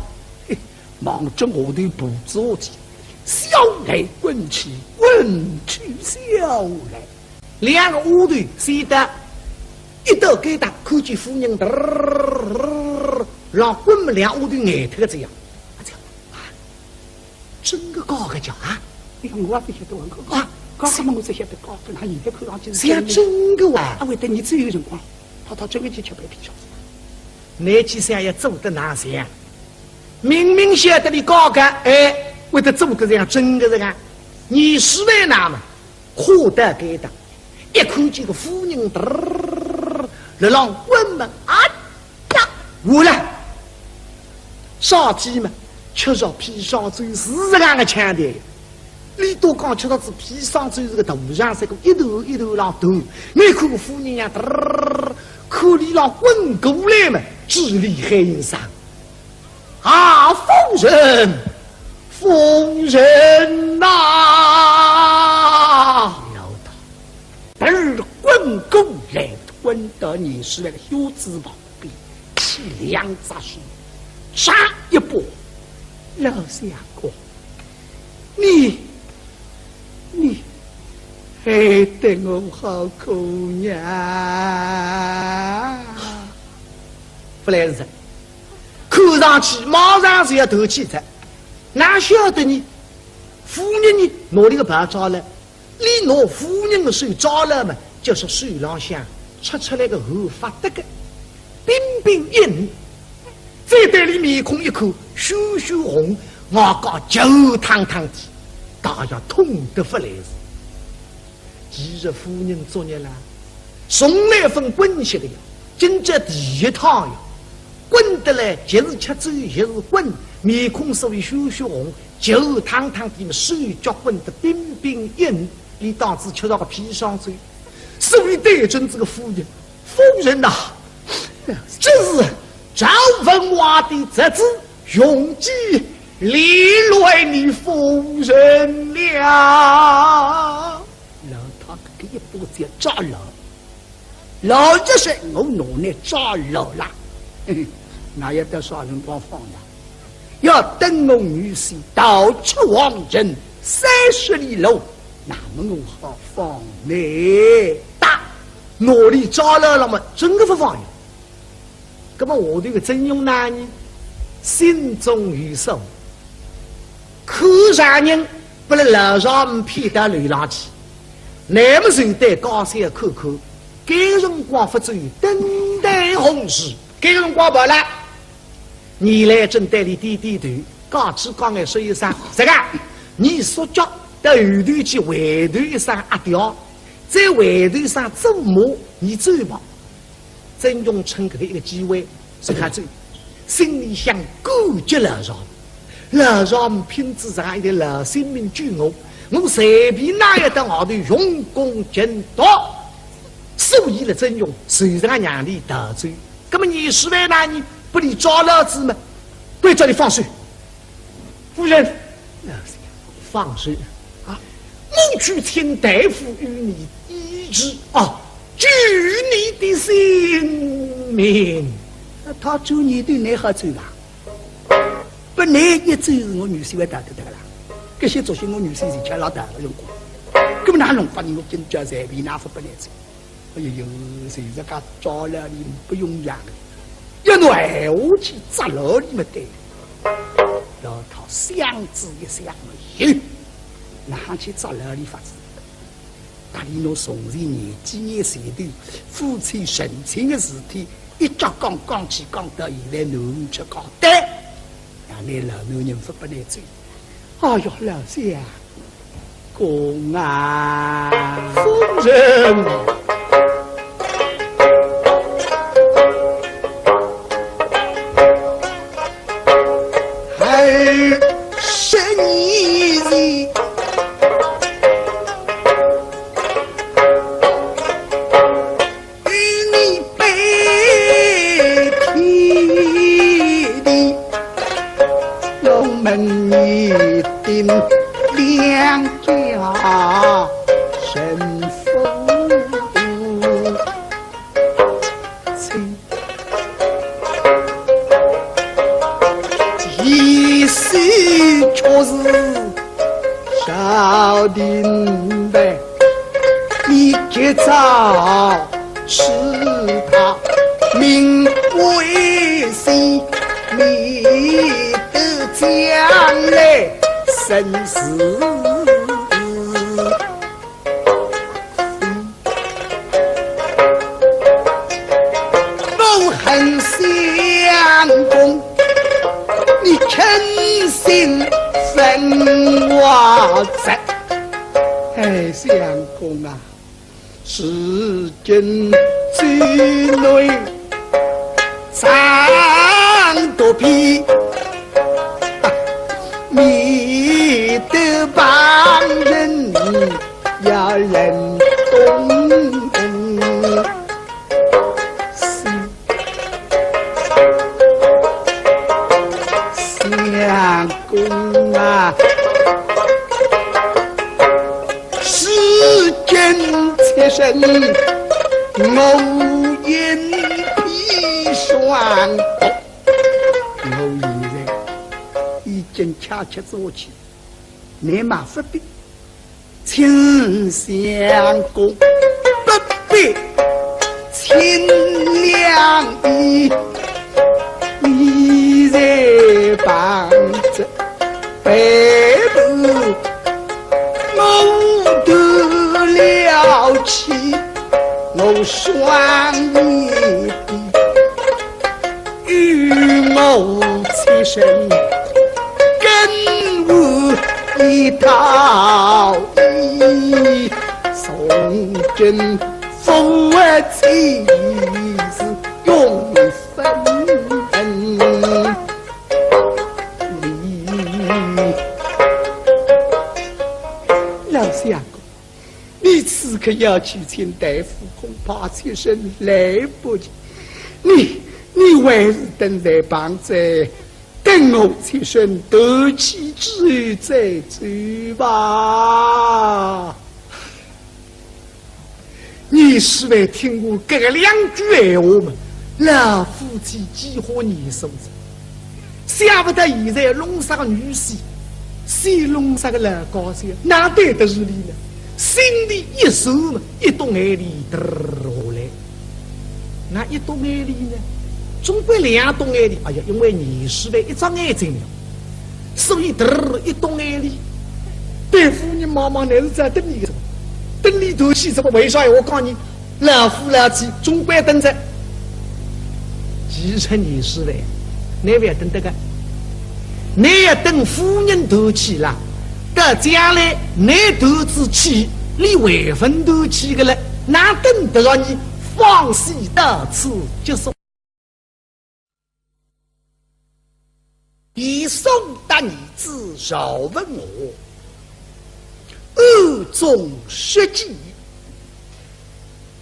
嘿，望准我的步子下去，小来滚去，滚去小来。两个丫头先到，一到该搭，看见夫人嘚儿，让滚么两丫头呆脱个这样。啊，这样，啊， 真个假个叫啊？哎呀，我也勿晓得，我讲，啊，讲什么我只晓得讲，那现在看上去是像真个哇。啊，会得你只有辰光，他他真个去吃白皮烧。你去想也做得哪想？明明晓得你假个，哎，会得做得像真个这个？你是为哪么？ 看到该搭，一看见个夫人，嘚儿，辣浪滚么，啊呀，完了！啥体么？吃着砒霜酒是搿样个腔调。俚笃讲吃着仔砒霜酒是个大象，是个一头一头浪头。你看个夫人呀，嘚儿，看俚浪滚过来么，嘴里喊一声。 啊，夫人，夫人呐！老太，嘚儿滚过来，滚到女婿那个靴子旁边，起两只手，抓一把，老相公，你，你，害得我好苦呀！勿来事。 看上去马上就要断气哉，哪晓得呢？夫人呢，拿俚个袍抓牢，俚拿夫人个手抓牢嘛，就是手浪向出出来个汗发得个，冰冰一冷。再对俚面孔一看，血血红，外加脚汗汤汤的，大爷痛得勿来事。其实夫人作孽啦，从来勿滚雪个呀，今朝第一趟呀，滚得来，即是吃酒，即是滚，面孔所以血血红，脚汗汤汤的嘛，手脚滚得冰冰一冷，俚当仔吃着个砒霜酒，所以对准这个夫人，夫人呐，这是朝文华的侄子，容几连累你夫人了。老太搿个一巴掌抓牢，老实说，我拿倷抓牢啦，嘿嘿，那要到啥辰光放呀？要等我女婿逃出皇城三十里路，那么我好放倷。打，拿俚抓牢了嘛，真个勿放呀。那么下头个曾荣哪呢？心中有数，看丈人拨勒老丈母骗到楼浪去，那么就对家小看看，该辰光勿走，等待何时？该辰光勿来。 严兰贞对俚点点头，讲起讲来说一声，这个，你说叫到后头去回头一声阿爹，再回头一声祖母，你走吧。曾荣趁搿个一个机会，随他走，心里向感激老丈母，老丈母拼仔这样一条老性命救我，我随便哪一到外头用功勤读，所以呢，曾荣随着娘娘逃走。 那么严世蕃哪呢，拨俚抓牢仔嘛，关照俚放手。夫人，放手啊！我去请大夫与你医治啊，救你的性命。那他救你的，倷好救啊？拨倷一救，我女婿会逃得脱个啦。搿歇作兴我女婿前脚拉逃个辰光，那么哪弄法呢？我今朝随便哪勿拨倷救。 哎呦，谁自家抓牢俚勿用讲个，要拿闲话去扎牢俚么对。老太想仔一想么，哟，哪哼去扎牢俚法子？搭俚拿从前廿几年前头夫妻成亲个事体，一脚讲讲起讲到现在囡儿出嫁，对，让倷老男人勿拨倷走。哎哟，老相 公啊。夫人。二十年前， 与你拜天地，龙门一定两家成佛。一世却是 朝廷办，你及早使他命归西，免得将来生事。 我恨相公，你狠心分我斩。哎，相公啊，如今主内 常多变，免得旁人要认懂。相公啊，如今妾身我因砒霜毒， 我现在已经恰恰做起，你嘛不必。请相公不必请良医，你在旁侧陪伴双眼的，与我妾身更无一道义，从今夫妻是永分离。老相公， 你此刻要去请大夫，恐怕妾身来不及。你，你还是等在旁边，等我妾身断气之后再走吧。严世蕃听过搿个两句闲话嘛，老夫妻几化严肃哉。 想勿到现在弄啥个女婿，先弄啥个老家小，哪对得住俚呢？心里一酸嘛，一滴眼泪嘚儿下来。哪一滴眼泪呢？总归两滴眼泪。哎呀，因为严世蕃一只眼睛了，所以嘚儿一滴眼泪。对夫人望望，乃是在等俚个什么？等俚断气怎么？为啥？我讲你， 老夫老妻总归等哉。其实严世蕃，倷覅等得个，倷要等夫人断气了，到将来倷断仔气，俚还朆断气个了，哪等得着你？方戏到此结束。 严嵩搭儿子赵文华暗中设计，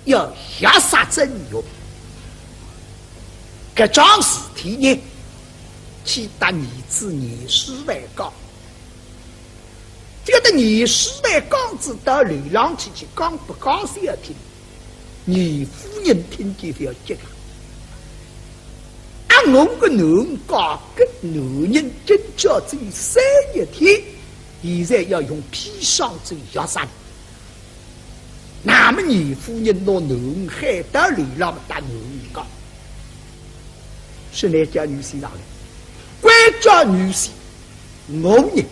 要药杀曾荣。搿桩事体呢，去搭儿子严世蕃讲。 叫得严世蕃讲仔到楼浪去，去讲拨家小听，严夫人听见覅急啊。啊，我个囡儿嫁个男人今朝只有三日天，现在要用砒霜咒药杀俚。那么严夫人拿囡儿喊到楼浪搭囡儿讲，是倷家女婿上来，关照女婿 我呢，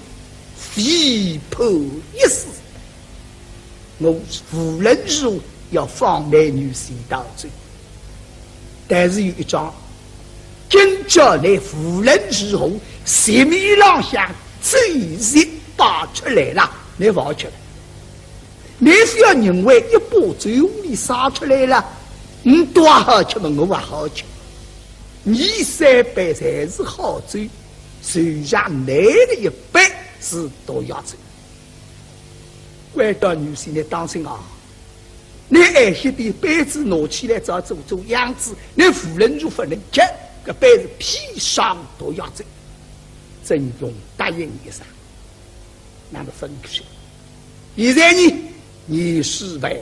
非判一死，我无论如何要放倷女婿逃走。但是有一桩，今朝倷无论如何，席面浪向酒席摆出来了，倷勿好吃了。倷覅认为一把酒红里洒出来了，倷倒好吃嘛，我也好吃。伲三杯侪是好酒， 剩下倷个一杯是毒药酒。关照女婿，倷当心啊！倷还晓得杯子拿起来照做做样子，倷无论如何勿能吃，搿杯是砒霜毒药酒。曾荣答应一声，那么分开。现在呢，严世蕃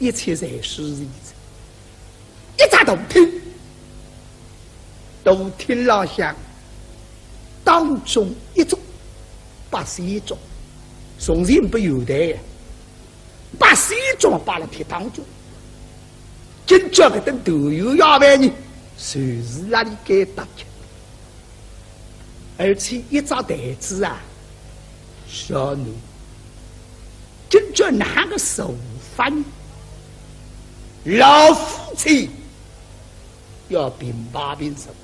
一切侪舒齐哉。 一只大厅，大厅浪向当中一桌八仙桌，从前勿有台呀，八仙桌摆辣铁当中。今朝搿顿团圆夜饭呢，就是辣里该搭吃。 而且一只台子啊，小囡，今朝哪个坐法呢？老夫妻要并排并坐，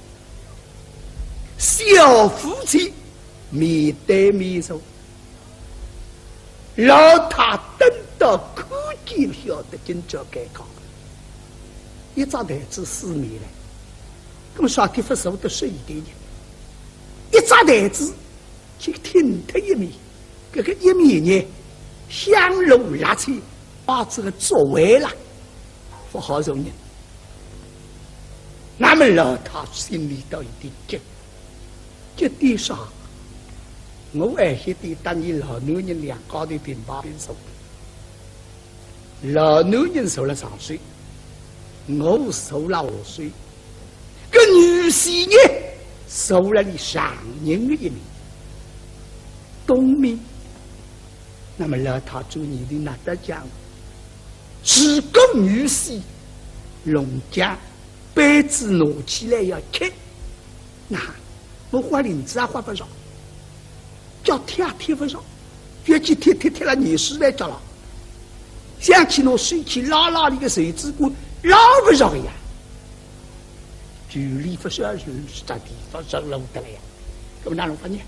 小夫妻面对面坐。 老太等到看见晓得今朝尴尬，一只台子四面来，搿么啥地方坐得适意点呢？一只台子就挺脱一面，搿个一面呢，香炉蜡扦摆仔个桌位啦，勿好坐人。那么老太心里头一点急， 急点啥？我还晓得搭伲老男人两家头并排并坐，老男人坐辣上首，我坐辣下首，搿女婿呢，坐辣俚丈人个一面，东面。那么老太转念头哪搭讲？如果女婿弄僵，杯子拿起来要吃， 那我豁翎子也豁勿着，脚踢也踢勿着，覅去踢踢踢了，严世蕃脚了。想去拿手去拉拉俚个袖子管，拉勿着个呀。距离勿是二十，是搭地方上楼得了呀。搿么哪能法呢？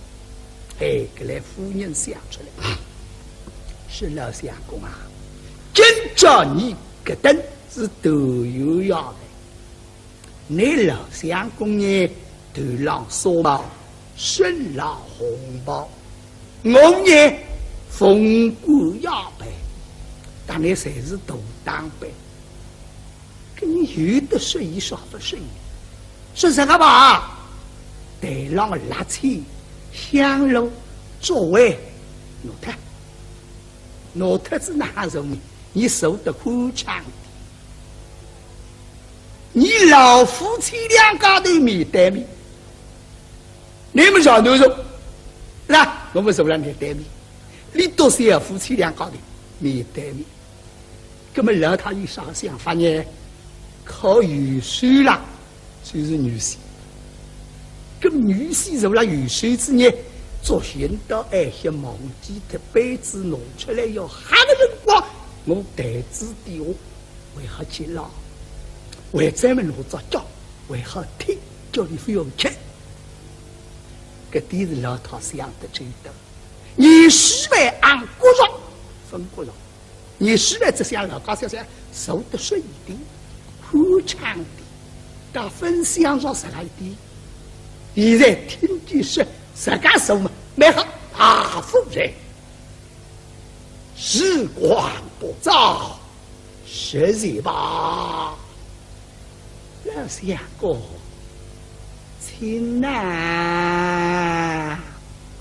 哎，搿来夫人想出来，说：“老相公啊，今朝你搿顿是团圆夜饭，你老相公呢，头浪纱帽，身浪红袍，我呢，凤冠霞帔，搭你侪是大打扮。搿你有得说伊说勿说伊？说实个吧，台浪个蜡扦、香炉、烛位，拿脱，拿脱仔哪能呢？你坐得宽敞点。你老夫妻两家头面对面，你们上头坐，是吧？我们坐了面对面，你笃是夫妻两家头面对面。”搿么老太有啥想法呢？靠右手啦，就是女婿。搿么女婿坐了右手仔呢，作兴到哀歇忘记脱，杯子拿出来要喝个辰光，我台子底下还好去捞，还专门拿只脚还好踢，叫俚覅吃。搿点是老太想得周到。你是被俺骨肉分骨肉。 你是来只想老家想想，坐得顺一点，宽敞点，搭分享上实在一点。现在听见说自家坐嘛，蛮好，大夫人，时光不早，歇息吧。 老相公，请呐。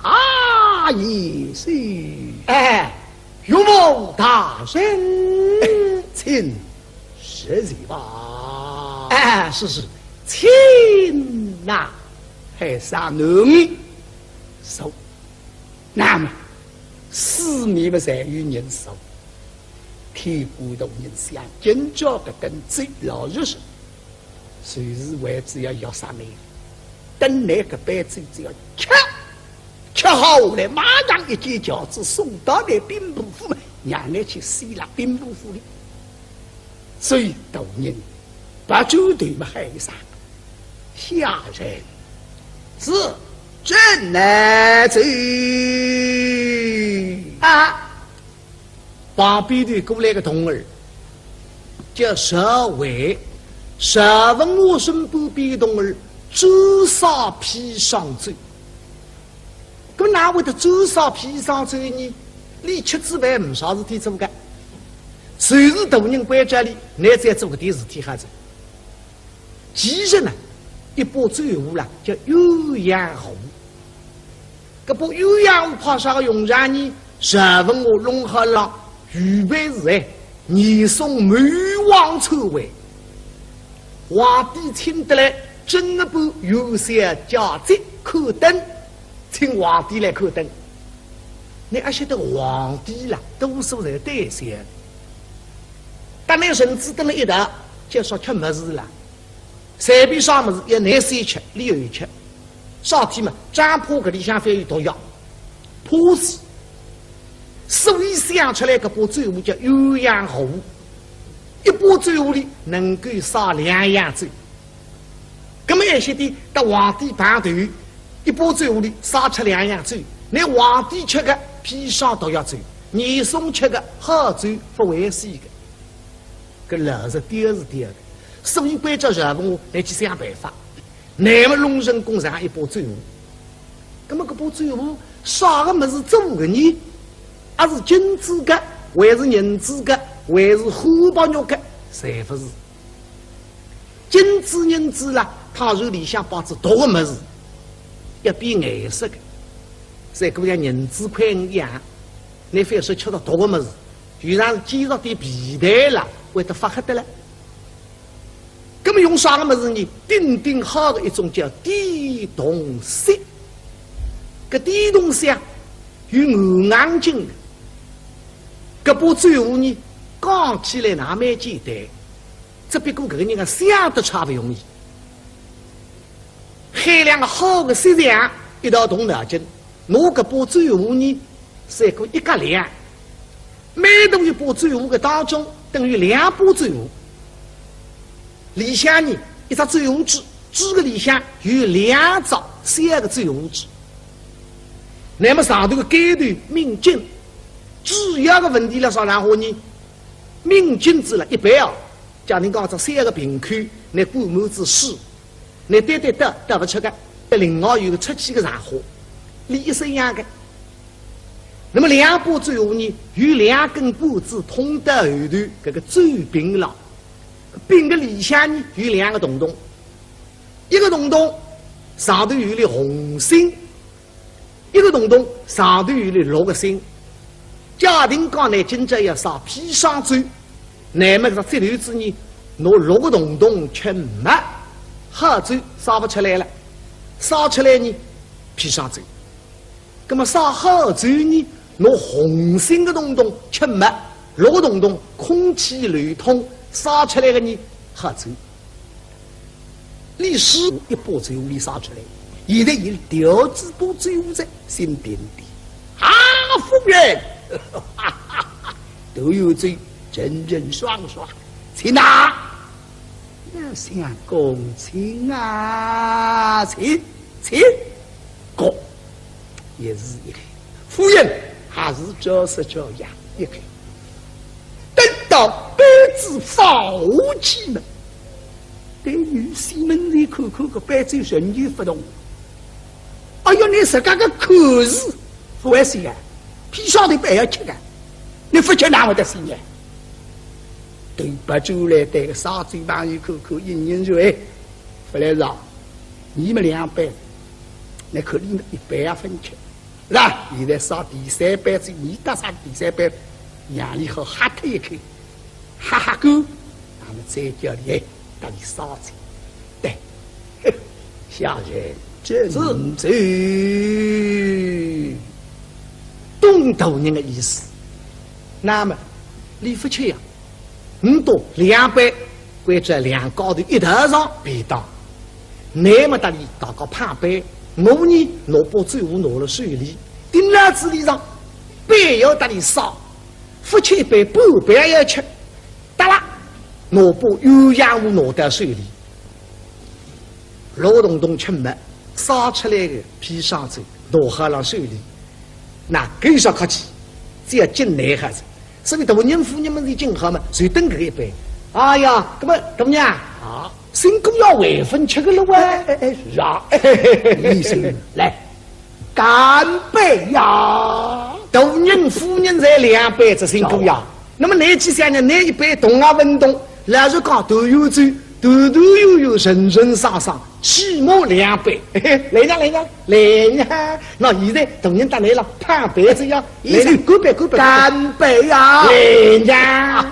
啊，贤婿。哎，岳母大人。哎，请，歇息吧。哎，是，是，请呐。哎，上楼。坐。那么，四面嘛侪有人坐。 天官大人想，今朝搿顿酒，老实说，就是为仔要要杀倷。等倷搿杯酒只要吃，吃好下来，马上一件轿子送到倷兵部府，让倷去死辣兵部府里。所以大人勿转头嘛喊一声：“下人。”“是，朕来走。”啊， 旁边头过来个童儿，叫赵惠，赵文华身边个童儿，专烧砒霜酒。搿哪会得专烧砒霜酒呢？俚吃仔饭呒啥事体做个，就是大人关照俚，倷只要做搿点事体好哉。 其实呢，一把酒壶啦，叫鸳鸯壶。搿把鸳鸯壶派啥个用场呢？赵文华弄好了，预备是哎，严嵩谋王篡位。皇帝请得来，正月半元宵佳节看灯，请皇帝来看灯。倷阿晓得皇帝啦，多数侪单身。 搭倷臣子蹲辣一道，就说吃物事啦。随便啥物事，要倷先吃，俚后吃。啥体嘛，只怕搿里向会有毒药，怕死。所以想出来搿把酒壶叫鸳鸯壶，一把酒壶里能够烧两样酒。 搿么一歇点搭皇帝碰头，一把酒壶里烧出两样酒，倷皇帝吃个砒霜毒药酒，严嵩吃个好酒勿会死个。搿老实点是对个，所以关照赵文华，倷去想办法，乃末弄成功实梗一把酒壶。搿么搿把酒壶啥个物事做个呢？阿是金子个，还是银子个，还是汉白玉个？侪勿是。 金子银子啦，倘若里向摆仔毒个物事，要变颜色个。赛过像银子块一样，倷覅说吃着毒个物事，就像是溅着点皮蛋啦，会得发黑得了。搿么用啥个物事呢？顶顶好个一种叫点铜锡。搿点铜锡啊，有硬硬劲个。搿把酒壶呢，讲起来哪蛮简单， 只不过搿个人啊，想得差勿容易。喊两个好个锡匠一道动脑筋，拿搿把酒壶呢，赛过一格量。每大一把酒壶个当中，等于两把酒壶。里向呢，一只酒壶嘴，嘴个里向有两只小个酒壶嘴。那么上头个盖头抿紧，主要个问题辣啥场化呢？抿紧仔了，一般哦，假定讲只小个瓶口，拿灌满仔水，拿倒倒倒倒勿出个，另外有个出气个场化，俚一式样个。 那么两把酒壶呢，有两根管子通到后头搿个酒柄浪，柄个里向呢有两个洞洞，一个洞洞上头有粒红心，一个洞洞上头有粒绿个心。假定讲呢，今朝要烧砒霜酒，那么搿只节头子呢，拿绿个洞洞吃没，好酒烧勿出来了，烧出来呢，砒霜酒。 那么烧好酒呢，拿红心个洞洞吃没，绿个洞洞空气流通，烧出来个呢，好酒。俚是一把酒壶烧出来，现在有调仔把酒壶在心点点。啊，夫人，都有酒，整整爽爽，请拿。那相公请啊，请，请。 搿也是一看，夫人还是照实照样一看。等到杯子放下去么，对女婿门前看看，搿杯子仍旧勿动。哎哟，倷自家个口是勿会死啊，砒霜头还要吃个，倷勿吃哪会得死呢？对勿住来对个烧酒朋友看看，应应说，哎，勿来事啊，倷么两杯， 倷看俚一杯也勿吃，是吧？现在烧第三杯子，倷搭烧第三杯，让俚好喝脱一口，喝喝干，那么再叫俚搭俚烧酒。对，下人斟酒。懂大人个意思。那么，俚勿吃呀， 唔多两杯，关照两家头一道上便当。那么搭俚大家碰杯，我呢拿把酒壶拿了手里，盯牢仔俚上，杯要搭俚烧，勿吃一杯，半杯也要吃。得了，拿把鸳鸯壶拿到手里，绿洞洞吃没，烧出来个砒霜酒拿好了手里，那搿有啥客气，只要敬倷好哉。 所以大人夫人们是敬好嘛，就等搿一杯。哎呀，搿么大人啊，啊，新姑爷还朆吃个了喂？哎，哎，哎，是啊，哎，嘿，嘿，嘿，嘿，来，干杯呀！大人夫人侪两杯，这新姑爷，那么倷去想呢，倷一杯动也勿动，老实讲，团圆酒，团团圆圆，顺顺爽爽， 起码两杯。嘿嘿，来呀，来呀，来呀！那现在大人搭倷了碰杯子呀，来呀，干杯，干杯。干杯呀！来呀！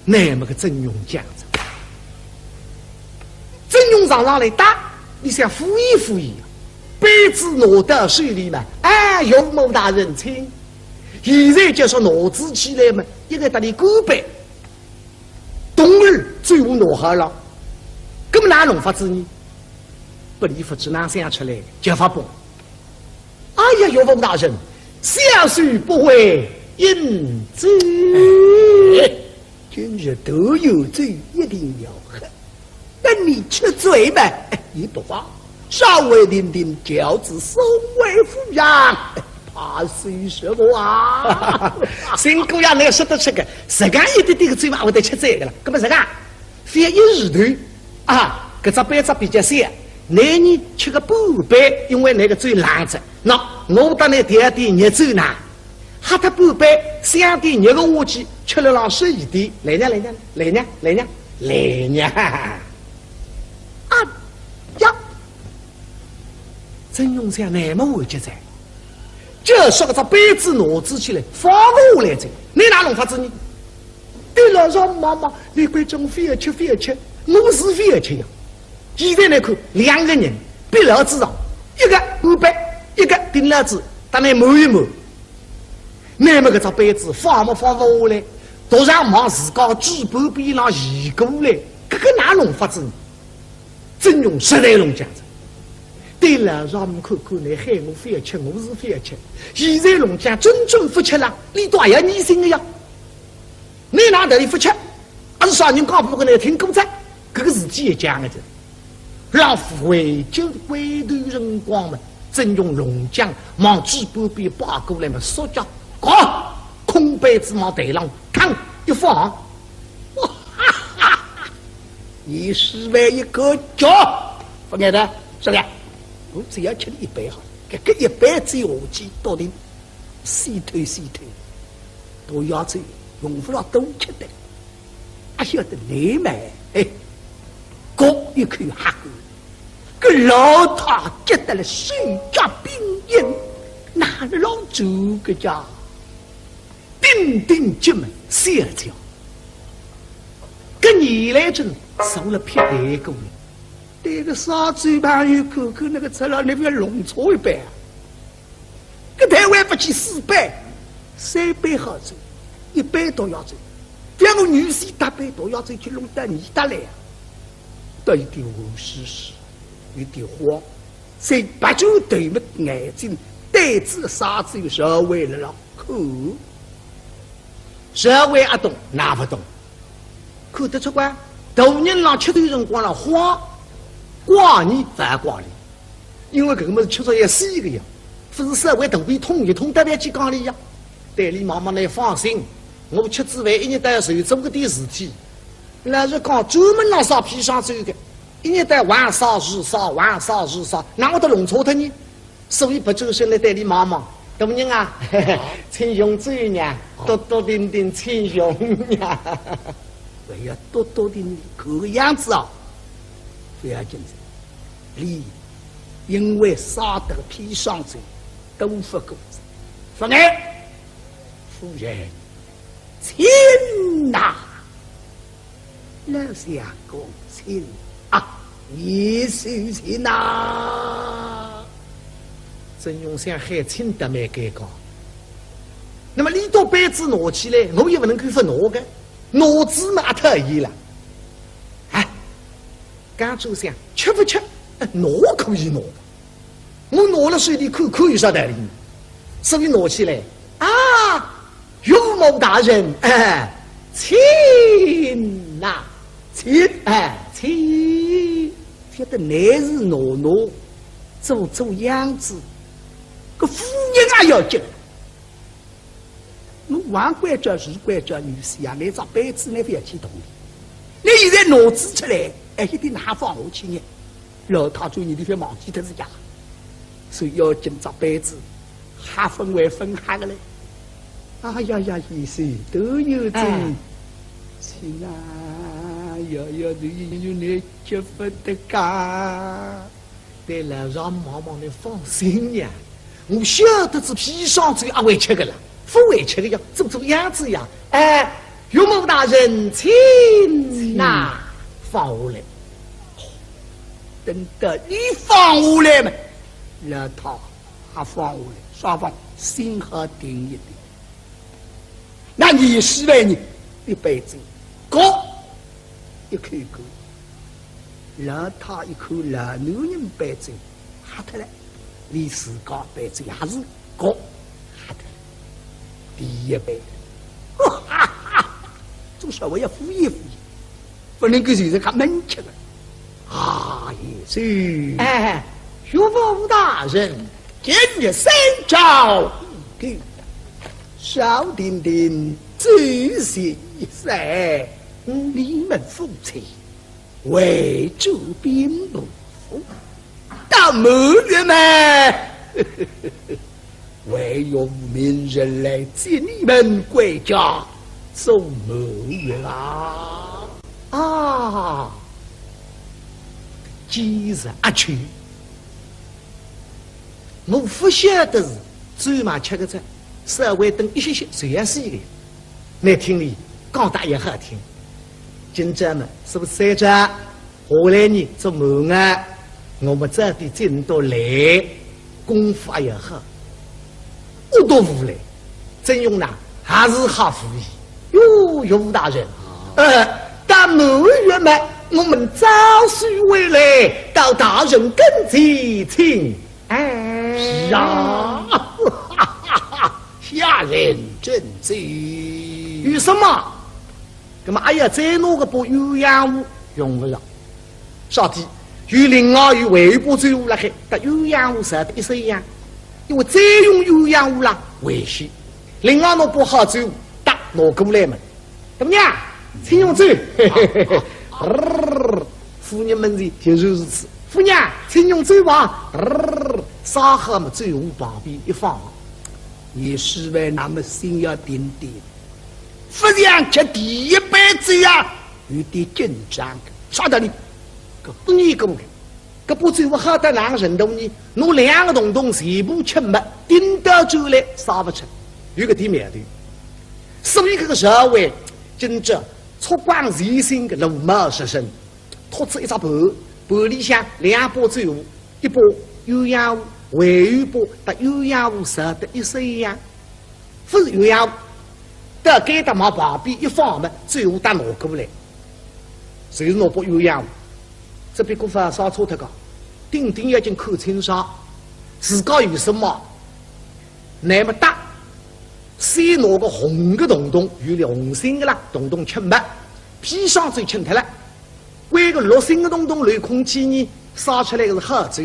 那么个曾荣讲着，曾荣上上来搭，你想敷衍敷衍呀，杯子拿到手里嘛，哎，岳母大人请。现在就说拿仔起来嘛，一个搭俚干杯。 冬日酒壶拿好了，搿么哪弄法子呢？拨俚勿知哪想出来，叫法本。哎呀，岳父大人，小婿不会饮酒。哎，今日都有酒，一定要喝。等你吃醉嘛，哎，也不妨，稍微停停轿子送回府上。 怕是什么啊？新姑爷，倷说得出个，自家一点点个酒嘛，会得吃醉个了。搿么自家，覅一时头啊，搿只杯子比较小，倷呢吃个半杯，因为倷个酒冷着。喏，我搭倷调点热酒呢，喝脱半杯，想点热个下去，吃了浪适意点。来呀，来呀，来呀，来呀，来呀！啊呀！ 曾荣想，那么完结哉，就说搿只杯子拿仔起来，放勿下来哉，倷哪弄法子呢？对老丈母望望，倷关照我覅吃覅吃，我是覅吃呀。现在倷看，两个人，逼牢仔上，一个干杯，一个盯牢仔，搭倷满一满。 那么搿只杯子放么放勿下来，独上望自家嘴巴边浪移过来，搿个哪弄法子呢？曾荣实在弄僵哉。对老丈母看看，倷喊我覅吃，我是覅吃。现在弄僵，真正勿吃了，俚倒也要疑心个呀。倷哪搭里勿吃？阿是啥人讲拨倷听过哉？搿个事体也僵个哉。老夫回转回头辰光嘛，曾荣弄僵，望仔半边跑过来嘛，说叫“咵”，空杯子望台浪嘡一放。倷是为一个脚，勿碍得，是勿是？我只要吃一杯好，搿个一杯子下去，笃定死脱死脱，毒药酒用勿着多吃的。阿晓得倷么，哎，搿一口喝过，搿老太急得了手脚并用，哪能老走个家？顶顶急么，小姐。搿年来真受了撇台过了。对个啥嘴巴又看看那个出来，倷覅弄错一杯啊！搿台湾勿去四杯，三杯好酒，一杯毒药酒，覅我女婿搭杯毒药酒去弄到倷搭来啊！倒有点无事事，有点慌，所以拔转头么眼睛对仔啥子有社会了了。 看，社会阿懂，哪勿懂？看得出个，大人浪吃酒辰光浪慌，怪倷勿怪俚，因为搿个物事吃着要死个呀，勿是社会肚皮痛一痛，特别去讲俚呀。对俚妈妈倷放心，我吃仔饭一日到夜就做搿点事体，老实讲，专门浪烧砒霜酒个，一日到夜横烧竖烧，横烧竖烧，哪会得弄错脱呢？ 所以勿转身来对俚望望，大人啊，请用酒呀，笃笃定定请用呀。哎呀，笃笃定定，搿个样子啊，勿要紧的。俚因为烧得砒霜酒，都勿过，勿碍。夫人，请呐。 老相公请啊，你是请呐。曾荣想喊请得蛮尴尬。那么俚笃杯子拿起来，我也勿能够勿拿个，拿仔嘛阿讨厌了。哎，刚才想吃勿吃，哎，拿可以拿。 我拿了手里看看有啥道理呢？所以拿起来，啊，岳母大人，哎，请呐，请，哎，请。晓得倷是拿拿，做做样子，搿夫人也要紧。 我还关照是关照女婿啊，拿只杯子倷覅去动。倷现在拿仔出来，哎，一定拿放下去呢。老太做人的覅忘记脱自家，所以要紧只杯子，还分为分开个嘞。哎呀呀，贤婿，都有这，哎，请啊，要要，你有你吃勿得噶。 对老丈母望望，倷放心呀，我晓得仔砒霜酒阿会吃个啦，勿会吃个呀，做做样子呀。哎，岳母大人，请呐，放下来。等到俚放下来嘛，老太也放下来，双方心好定一点。 那年纪大呢，一杯酒，搿一口干。老太一口老男人杯酒喝脱了，连自家杯酒也是搿喝脱了。第一杯，哈哈哈，总稍微要敷衍敷衍。 勿能够就是讲闷吃个。啊，贤婿。哎，岳父大人，今日三朝已过，少停停酒席一散，嗯，你们夫妻回转兵部府。 到满月嘛，还有名人来接你们归家做满月啊。啊，今日阿去，我勿晓得是酒嘛吃个着，稍微等一歇歇就要死个。倷听俚讲得也好听，今朝嘛，是勿是三朝？ 下来呢，做满月，我们早点进到来，功夫也好，我都无来。曾荣呢，还是好无疑。哟，岳父大人，呃，到满月嘛，我们早些回来，到大人跟前请安。是啊，下人遵旨。有什么？那么哎呀，再拿个把鸳鸯壶用勿着。啥体？有另外有外一把酒壶辣海，搭鸳鸯壶实在一式一样。因为再用鸳鸯壶啦，危险。另外拿把好酒壶搭拿过来嘛。 大娘，请用酒。夫人门前就是如此。夫人，请用酒吧。啥好么酒壶旁边一放，严世蕃那么心要定定，勿像吃第一杯酒啊，有点紧张。啥道理？搿不你讲个。 搿把酒壶好得哪能程度呢？拿两个洞洞全部吃没，顶到酒来洒勿出，有搿点苗头。所以搿个社会，真正粗犷随性个鲁莽出身，托出一只盘，盘里向两把酒壶，一把鸳鸯壶，还有一把搭鸳鸯壶实在一式一样。 勿是鸳鸯壶，到该搭往旁边一放么，酒壶搭拿过来，就是拿把鸳鸯壶。只不过勿好啥错脱个，顶顶要紧看清爽，自家有什么，那么搭，先拿个红个洞洞，有粒红心个啦，洞洞吃没，砒霜酒吃脱了，关个绿心个洞洞留空气呢，洒出来个是好酒。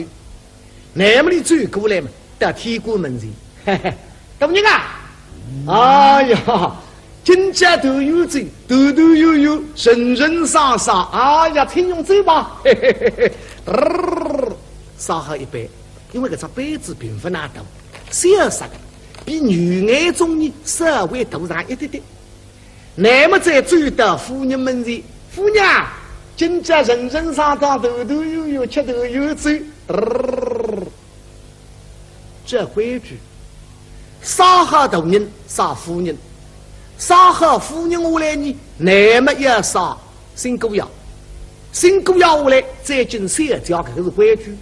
那么俚走过来嘛，到天官门前，嘿嘿，大人啊，哎呀，今朝团圆酒，团团圆圆，人人生生，哎呀，请用酒吧，嘿嘿嘿嘿，嘚儿，洒好一杯，因为搿只杯子并勿哪大，小小个，比牛眼盅呢稍微大上一点点。 那么再走到夫人门前，夫人啊，今朝人人生生，团团圆圆，吃团圆酒。这规矩，啥好大人，啥夫人，啥好夫人下来呢，那么要啥新姑爷，新姑爷下来再敬小姐，搿个是规矩。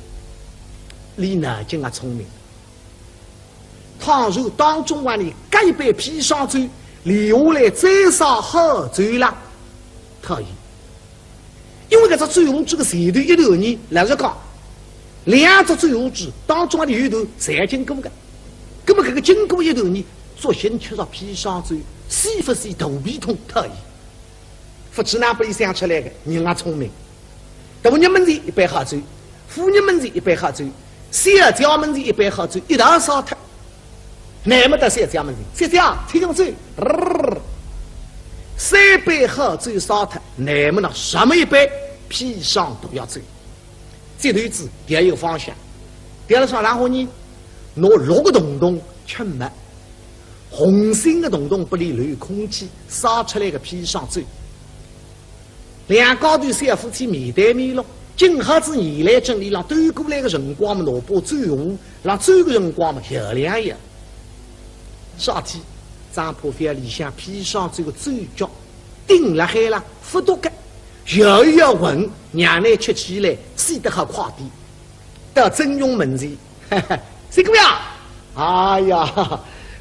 俚脑筋也聪明。 倘若当中啊，俚搿一杯砒霜酒，留下来再洒好酒啦，讨厌。因为搿只酒壶搿个前头一段呢，老实讲，两只酒壶当中啊，有一段侪经过个。葛么搿个经过一段呢，作兴吃着砒霜酒，是勿是肚皮痛，讨厌。 勿知哪拨俚想出来个，人也聪明。大人门前一杯好酒，夫人门前一杯好酒，小姐门前一杯好酒，一道洒脱。那么到小姐门前，小姐，请用酒。三杯好酒洒脱，那么呢，什么一杯砒霜毒药酒。 这头子调一个方向，调了啥？然后呢，拿绿个洞洞吃没，红心个洞洞拨俚留空气，洒出来个砒霜酒。两家头小夫妻面对面咯，今朝子原来正俚辣端过来个辰光么，拿把酒壶，辣走个辰光么，摇两摇。啥体？张破飞里向砒霜酒个酒脚，顶辣海了，勿脱个。 摇一摇浑，让俚吃起来死得好快点。到曾荣门前，哈哈，新姑爷，哎呀，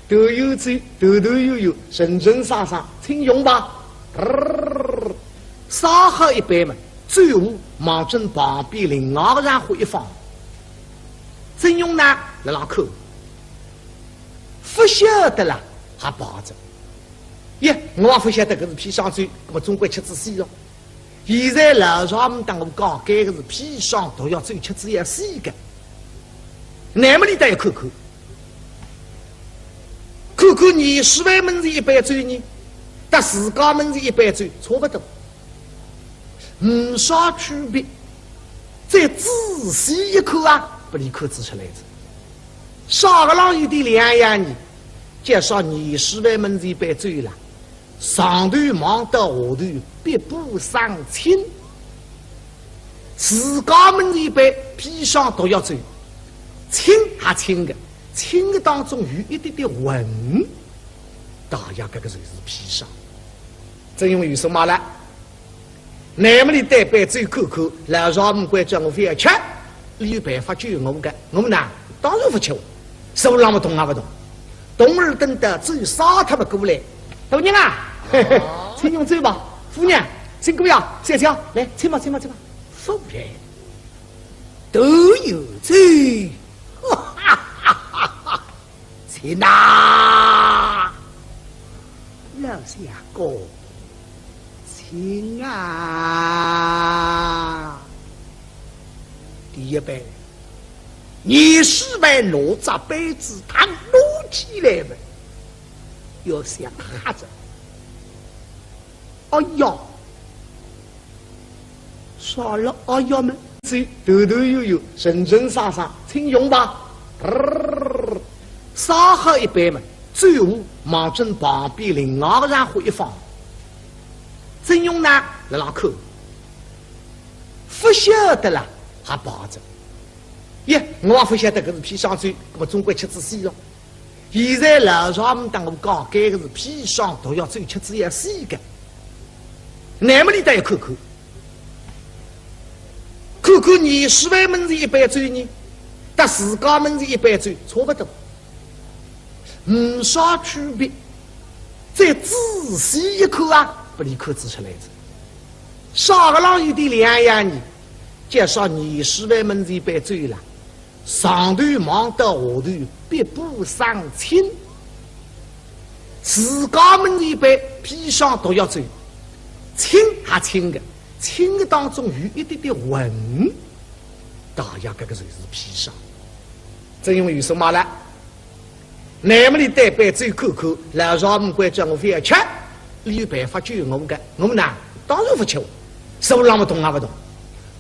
团圆酒，团团圆圆，人人生生，请用吧。嘚儿，洒好一杯么，酒壶望准旁边另外个人家一放。曾荣呢，辣辣看，勿晓得啦，还摆着。耶，我也勿晓得搿是砒霜酒，葛么总归吃仔死咯。 现在老丈母搭我讲，搿个是砒霜毒药酒，吃仔要死个。那么俚倒要看看，看看严世蕃门前一杯酒呢，搭自家门前一杯酒差勿多，呒啥区别。再仔细一看啊，拨俚看仔出来哉。啥个浪有点两样呢？叫啥严世蕃门前一杯酒啦， 上头望到下头，碧波生青。自家门前一杯砒霜毒药酒，清还清个，清个当中有一点点浑。大爷，搿个就是砒霜。曾荣有数目了。 那么俚对杯酒看看，老丈母关照我覅吃，俚有办法救我个。我呢，当然勿吃，手浪么动也勿动。童儿等到酒洒脱么过来，大人啊，嘿嘿，请用酒吧。夫人，新姑爷，小姐，来，请吧，请吧，请吧。夫人，都有罪。哈哈哈哈！请啊，老相公，请啊。第一杯，你是为哪只杯子，他拿起来嘛，要想他着。 哎呀，啥了哎呀么？这头头又有，神神煞煞，请用吧。嘚儿，歃好一杯嘛，酒壶望准旁边另外个人壶一放。曾荣呢，辣辣看，勿晓得啦，还摆着。耶，我也勿晓得搿是砒霜酒，搿么总归吃仔死了。 现在老丈母搭我讲，该个是砒霜毒药酒，吃仔要死个。那么你倒要看看，看看严世蕃门前一杯酒呢，搭自家门前一杯酒差勿多，没啥区别。再仔细一看啊，拨你看仔出来哉。啥个浪有点两样呢？叫啥严世蕃门前一杯酒啦， 上头望到下头，碧波生青。自家门前一杯砒霜毒药酒，清还清个，清个当中有一点点浑，大约搿个就是砒霜。曾荣有数目了。那么你对杯酒看看，老丈母关照我覅吃， 伊有办法救我个，我呢，当然勿吃。手浪么动也勿动。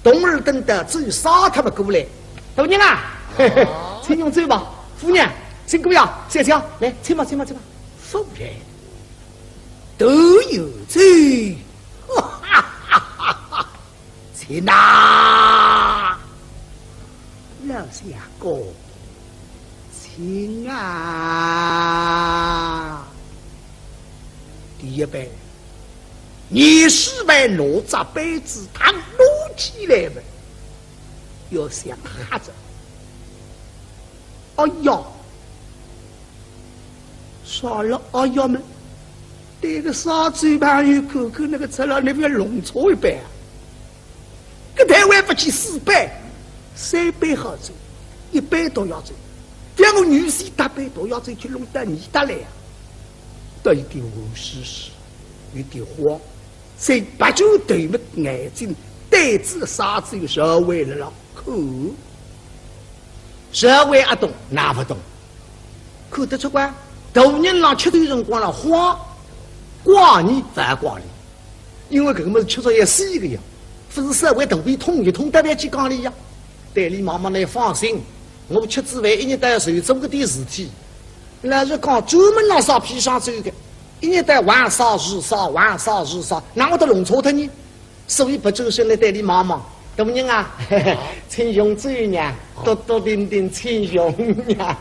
童儿等到酒烧脱么过来，大人啊，嘿嘿，请用酒吧。夫人，新姑爷，小姐，来，请吧，请吧，请吧。夫人，都有酒。哈哈哈哈哈！ 请啊，老相公，请啊。第一杯，你是为哪只杯子，他拿起来嘛，要想他着。哎呀，啥了哎呀么？对个烧酒朋友看看，那个出来，你覅弄错一杯啊！ 搿台湾勿去四杯，三杯好酒，一杯毒药酒，叫我女婿搭杯毒药酒去弄到你搭来啊！倒有点无事事，有点慌，所以白转头么眼睛对仔烧酒小妹了浪看。 社会阿懂，哪勿懂？看得出个，大人浪吃酒辰光浪慌，怪你勿怪你，因为搿个物事吃着要死个呀，勿是社会肚皮痛一痛，大家去讲理呀。对俚望望呢，放心，我吃仔饭一日到夜就做搿点事体，老实讲专门浪烧砒霜酒个，一日到夜横烧竖烧，横烧竖烧，哪会得弄错脱呢？ 所以勿转身来对俚望望，大人啊，请用酒呀，笃笃定定请用呀。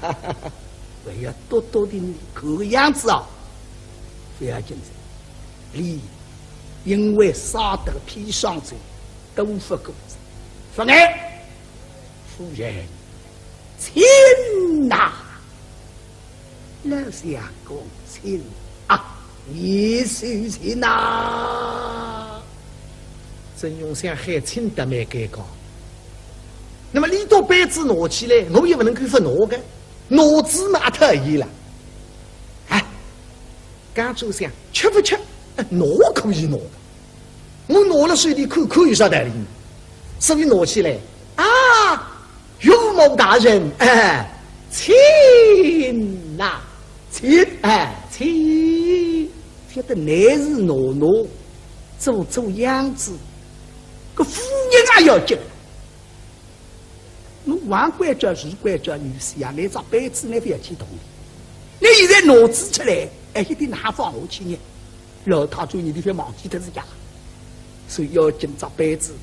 哎呀，笃笃定定，搿个样子啊，勿要紧哉。俚因为烧得砒霜酒，都勿过哉。勿碍，夫人，请呐。 老相公，请啊，你先请呐。曾荣想喊请倒蛮尴尬。那么俚笃杯子拿起来，我也勿能够勿拿个，拿仔么阿讨厌了。哎，刚才想吃勿吃，哎，拿可以拿个。 我拿了手里看看有啥道理呢？所以拿起来，啊，岳母大人，哎，请呐，请，哎，请。晓得乃是拿拿，做做样子，搿夫人也要紧。 侬横关照竖关照女婿啊，拿只杯子呢勿要去动。侬现在拿仔出来，哎，一定哪放下去呢？老太君一定会忘记脱自家，所以要紧只杯子，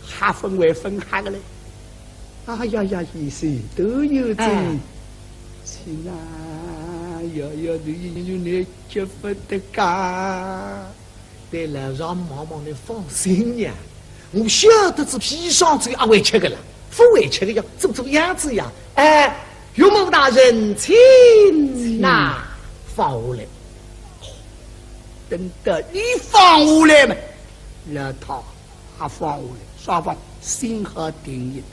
还分为分开个嘞。哎呀呀，贤婿，都有罪，哎。请啊，要要，你有你吃勿得噶。 对老丈母望望，侬放心呀，我晓得仔砒霜酒阿会吃个啦，勿会吃个呀，做做样子呀。哎，岳母大人，请呐，放下来。等到俚放下来嘛，老太也放下来，双方心好定一点。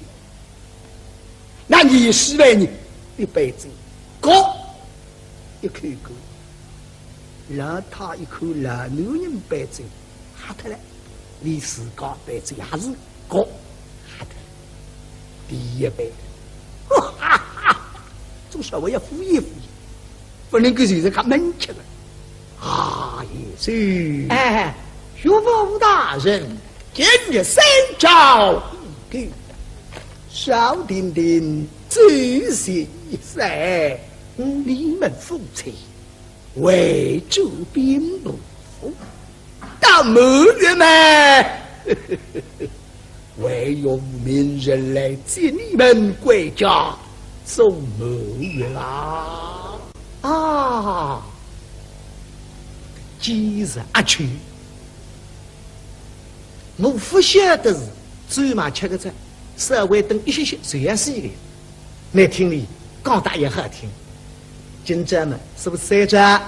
那你是嘞，你一杯酒，过一口过。老太一口老男人杯酒，喝脱了，你自家杯酒也是过喝脱了。第一杯，哈哈哈，总稍微要敷衍敷衍，不能够就是个闷气的。 啊，也是。哎，岳父大人，今日三朝，给少停停，仔细一些。嗯，你们夫妻为主辩护，到满月嘛， 为有名人来接你们归家，做满月啦。啊，今日阿去，我不晓得是酒嘛吃个着，稍微等一歇歇就要死个。你听你讲得也好听，今朝嘛，是不是三朝？ 下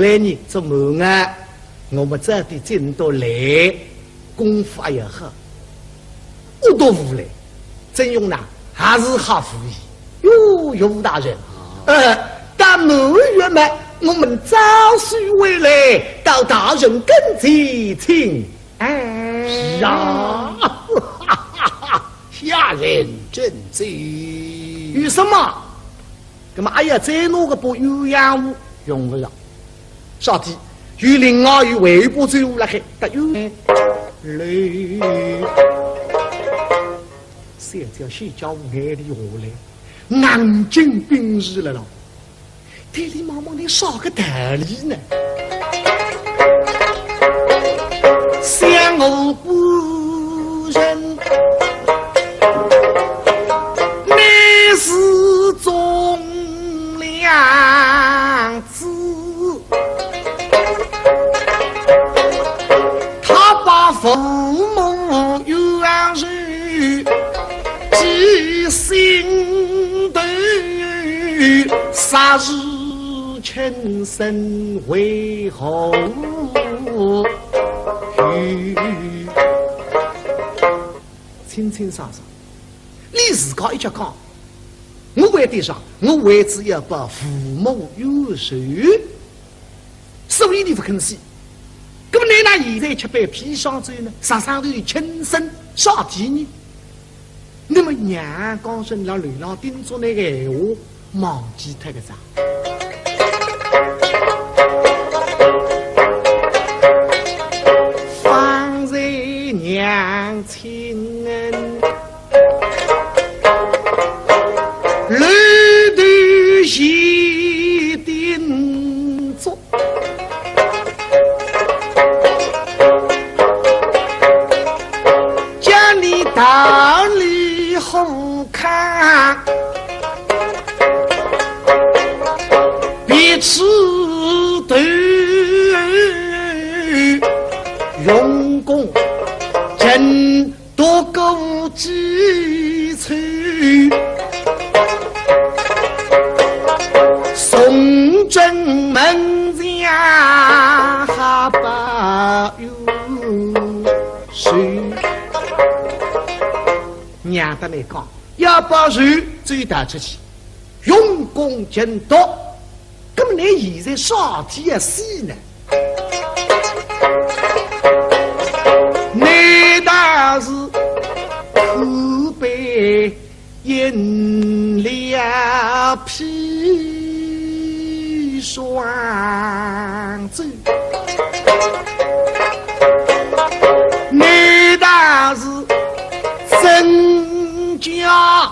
来呢，做满月，我们早点进到来，功夫也好，我都无来，曾荣呢，还是好无意。哟，岳父大人，呃，到满月嘛，我们早些回来，到大人跟前请安。是啊，下人遵旨。有什么？ 那么，哎呀，再拿个把鸳鸯壶用不着，啥体？有另外有外一把酒壶了，还得有嘞。三朝小家伙眼泪下来，眼睛冰住了咯。对俚望望，你啥个道理呢？想我官人，乃是忠良 子，他把父母冤仇记心头，杀父亲生为何有？清清爽爽。 你自家一脚讲，我为点啥？我为仔要报父母冤仇，所以你不肯死。那么你那现在吃杯砒霜酒呢？啥上头有亲生啥体呢？那么娘刚刚辣楼浪叮嘱那个闲话， 忘记脱个啥？方才娘亲楼头前叮嘱， 叫你到里后看，别处头用功，真多个几次，送进门前好报 仇。娘搭俚讲，要报仇，只有逃出去，用功尽多。那么你现在啥体要死呢？难道是苦悲 饮了砒霜酒，难道是增加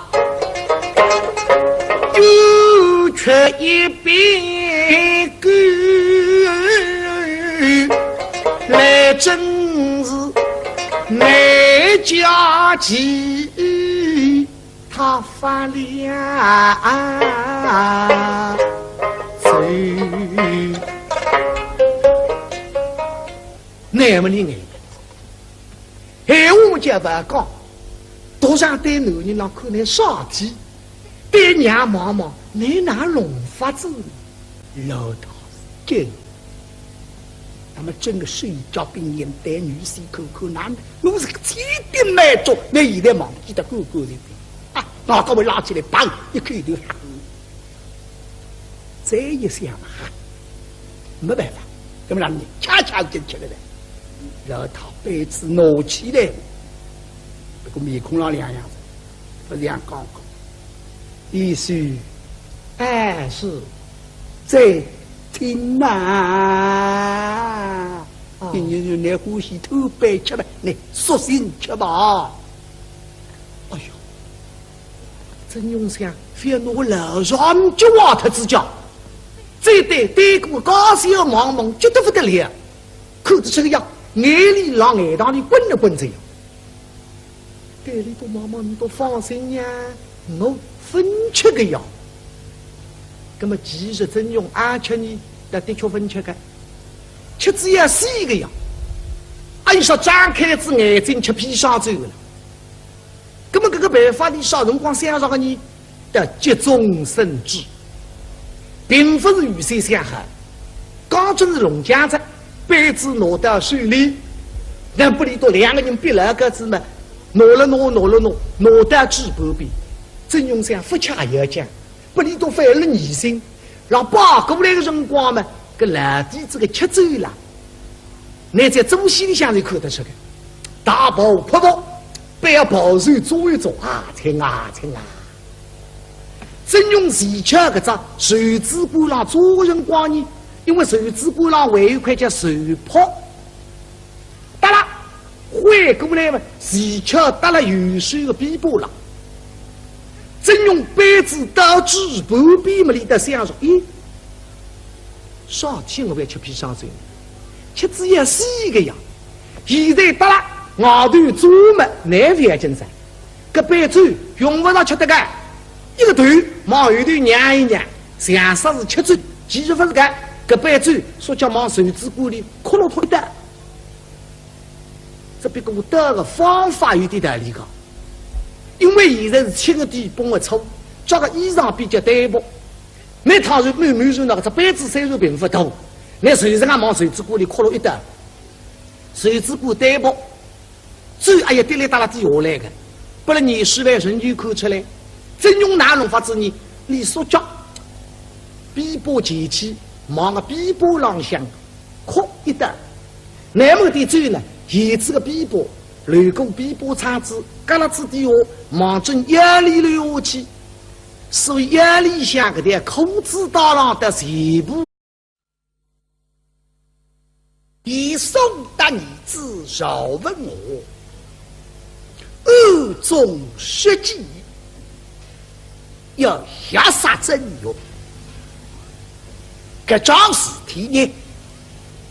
又吃一杯酒，来真是没家计。 他发了愁。那么你哎，闲话叫勿讲，独上对男人浪看来啥体，对娘望望，你哪弄法子？老大，给那么整个手脚并用，对女婿看看，那我是个千叮万嘱，那现在忘记得干干净净啊，拿个我拉起来，砰，一口头。再一想嘛，没办法，那么让你恰恰就吃了的，然后他杯子拿起来，这个面孔上两样子，不像刚刚。 女婿，哎，是，再听呐。啊。你，你，你，你欢喜偷杯吃吧，你索性吃吧。哎呦，曾荣想，覅拿老丈人叫坏脱仔叫，这对对过家小望望，急得不得了，看得这个样，眼泪辣眼堂里滚了滚这样。 对俚笃望望，你笃放心呀，我勿吃个呀。那么其实曾荣阿吃呢，那的确勿吃个，吃仔要死个呀。阿有啥张开仔眼睛吃砒霜酒个了？那么搿个办法俚啥辰光想着个呢？ 得急中生智，并勿是预先想好，刚正是弄僵哉，杯子拿到手里，那拨俚笃两个人逼牢个仔嘛，拿了拿，拿了拿，拿到嘴巴边，曾荣想勿吃也要讲，拨俚笃反了疑心，让摆过来个辰光嘛，搿老底子个吃酒啦， 乃在做戏里向是看得出个，大袍阔袍，板要袍袖做一做，啊，请啊，请啊。曾荣前脚搿只袖子管浪做个辰光呢，因为袖子管浪还有一块叫袖扑，搭了，翻过来嘛，前脚搭了右手个臂膊浪。曾荣杯子到嘴巴边么，俚笃想着，咦， 啥体我还吃砒霜酒？吃仔要死个呀！现在搭了，外头做么，难勿要紧哉。搿杯酒用勿着吃得个，一个头往后头让一让，像煞是吃醉，其实勿是个，搿杯酒说叫往袖子管里磕落脱一倒。这不过倒个方法有点道理个，因为现在是七月底八月初，着个衣裳比较单薄， 那倘若某某人那个只杯子虽然并勿大，那随时啊往袖子管里磕落一倒，袖子管单薄，酒哎呀滴哩嗒啦滴下来个，拨了严世蕃人就看出来，曾荣哪弄法子呢？俚缩脚，臂膊前去，望个臂膊浪向磕一倒，那么点酒呢，沿仔个臂膊，流过臂膊撑子，旮旯子底下，望准腰里流下去。 所以腰里向搿条裤子带浪搭全部。严嵩搭儿子赵文华暗中设计，要吓煞曾荣。搿桩事体呢，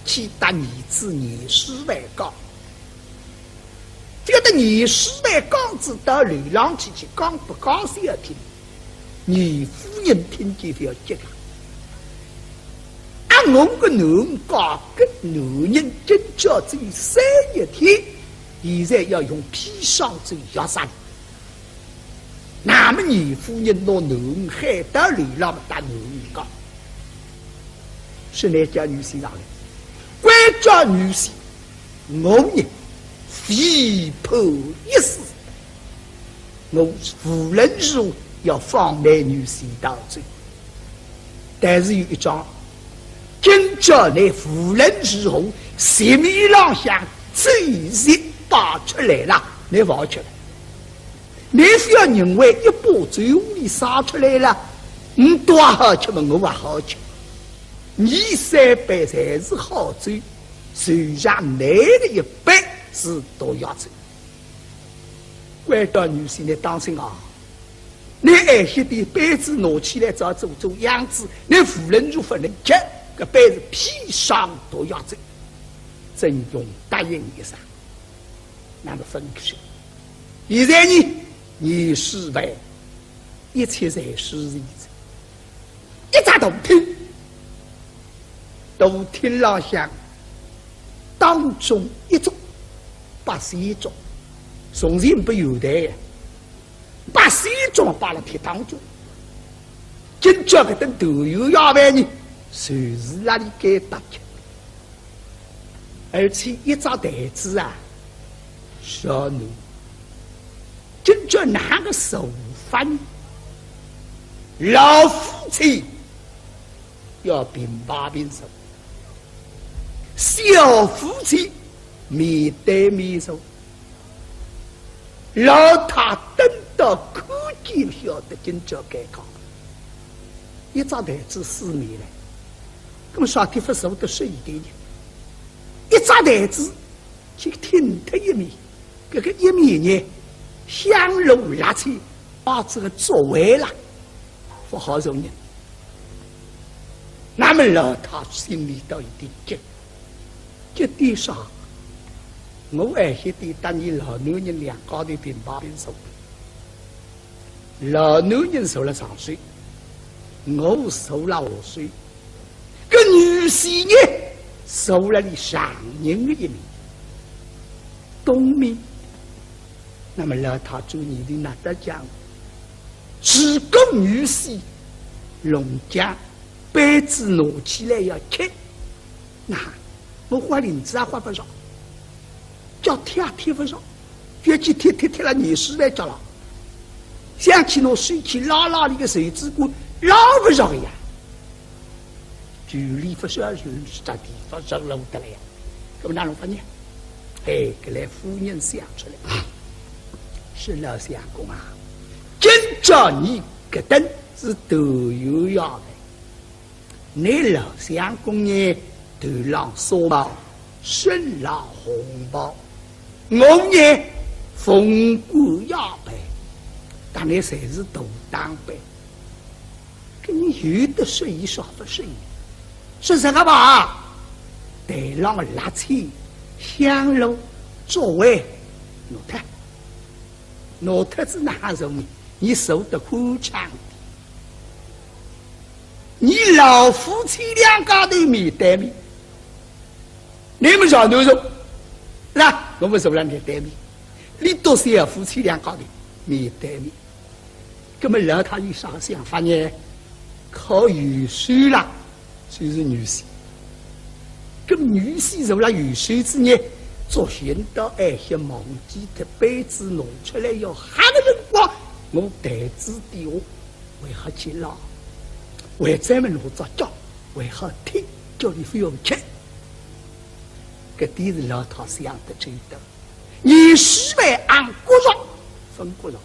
去搭儿子严世蕃讲。 这个严世蕃讲仔到楼浪去，去讲拨家小听，严夫人听见覅急啊。啊，我个囡嫁个男人今朝只有三日天，现在要用砒霜酒药杀俚。那么严夫人拿囡喊到楼浪搭囡讲，是倷家女婿上来，关照女婿， 我呢，非怕一死，我无论如何要放倷女婿逃走。但是有一桩，今朝倷无论如何，席面浪向酒席摆出来了，倷勿好吃了。倷覅认为一把酒壶里洒出来了，倷笃也好吃么，我也好吃。伲三杯侪是好酒， 就像倷个一杯是毒药酒。关照女婿，倷当心啊！倷矮些点，杯子拿起来照做做样子，倷无论如何勿能吃，搿杯是砒霜毒药酒。曾荣答应一声，那么分开。现在呢，严世蕃一切侪是自己。 一只大厅，大厅浪向当中一桌八仙桌，从前不有的呀，八仙桌摆了铁当中。今朝搿顿团圆夜饭呢，就是辣里该搭吃。而且一只台子啊，小囡，今朝哪个坐法呢？老夫妻要平排平坐，小夫妻面对面坐。老太等到看见晓得今朝尴尬，一只台子四面来，那么啥地方坐得适意点呢？一只台子 就挺脱一面，搿个一面呢，香炉拉起，把这个座位啦，勿好容忍。那么老太心里头一点急，急点啥？我还晓得搭你老男人两家头平排平坐。 老男人坐了上首，我坐了下首，搿女婿呢，坐了俚丈人的一面，东面。那么老太主意里哪搭讲？如果女婿弄僵，杯子拿起来要吃， 那我豁翎子也豁勿着，脚踢也踢勿着，覅去踢踢踢了泥水来着了。想去拿手去拉拉俚个袖子管，拉勿着个呀。距离勿是二十，实在地方上弄得来呀。那么哪弄法呢？哎，搿来夫人想出来，说老相公啊，今朝你搿顿是团圆夜饭， 你老相公呢，头浪纱帽，身浪红袍，我呢，凤冠霞帔，搭你侪是大打扮。搿你有得适意啥勿适意？说实个吧，台浪拉起，香炉、座位，拿脱，拿脱仔哪哼坐呢？你坐得宽敞点。 你老夫妻两家头面对面，你们上头坐，那我们坐了面对面，你倒是要夫妻两家头面对面。那么老太有啥想法呢？靠右手啦，就是女婿。那么女婿坐了右手仔呢，作兴到哎些忘记脱杯子拿出来要喝个辰光，我台子底下 为好去拉，为咱们弄只脚，为好踢，叫俚覅吃。搿点是老太想得周到。女婿们俺骨肉分骨肉，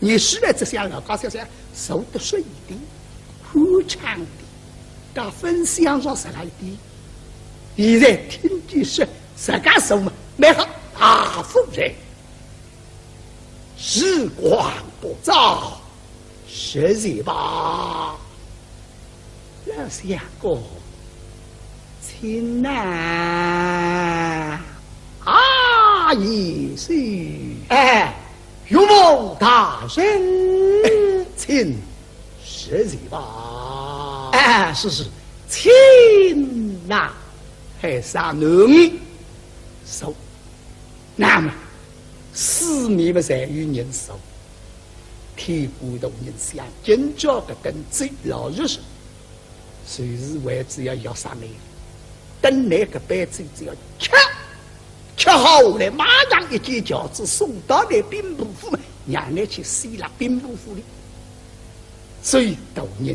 女婿们只想老家想想，坐得适意点，宽敞点，搭分享上实在一点。现在听见说自家坐嘛，蛮好，大夫人。 时光不早，歇息吧。老相公，请呐。啊，贤婿。哎，岳母大人。请歇息吧。哎，是，是，请呐。还啥能？坐。那么 四面么侪有人坐。天官大人想，今朝搿顿酒老实说，就是为仔要约煞俚。等俚搿杯酒只要吃，吃好下来，马上一件轿子送到俚兵部府嘛，让俚去死了兵部府里。所以大人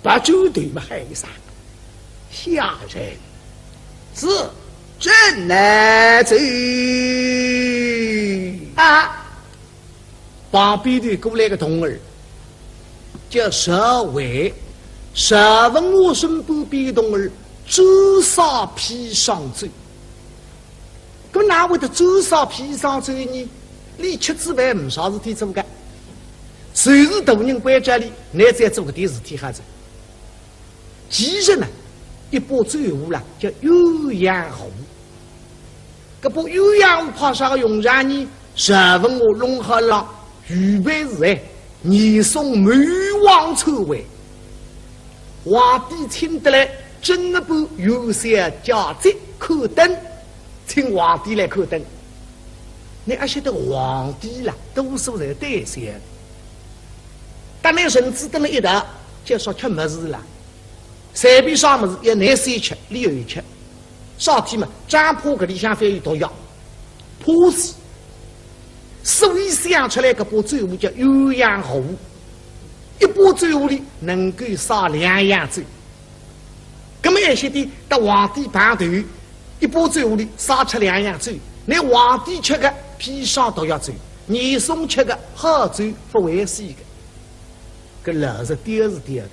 把酒对么喊一声，下人。是，正来走。啊，旁边头过来个童儿，叫石伟，石文华身边边个童儿，周少皮上酒。 搿哪会得周少皮上酒呢？俚吃仔饭呒啥事体做个，就是大人关照俚，倷再做搿点事体好哉。其实呢，一把酒壶啦，叫鸳鸯壶。搿把鸳鸯壶派啥个用场呢？石文华弄好了，预备是哎，严嵩谋王篡位。皇帝请得来，正月半元宵佳节看灯。 请皇帝来看灯。倷阿晓得皇帝啦，多数侪胆小。搭倷臣子蹲辣一道，就说吃物事啦，随便啥物事，要倷先吃，俚后吃。啥体嘛，张怕搿里向会有毒药，怕死。所以想出来搿把酒壶叫鸳鸯壶，一把酒壶里能够杀两样酒。葛末一歇点搭皇帝碰头，一把酒壶里杀出两样酒，拿皇帝吃个砒霜毒药酒，严嵩吃个好酒勿会死个。搿老实点是对个，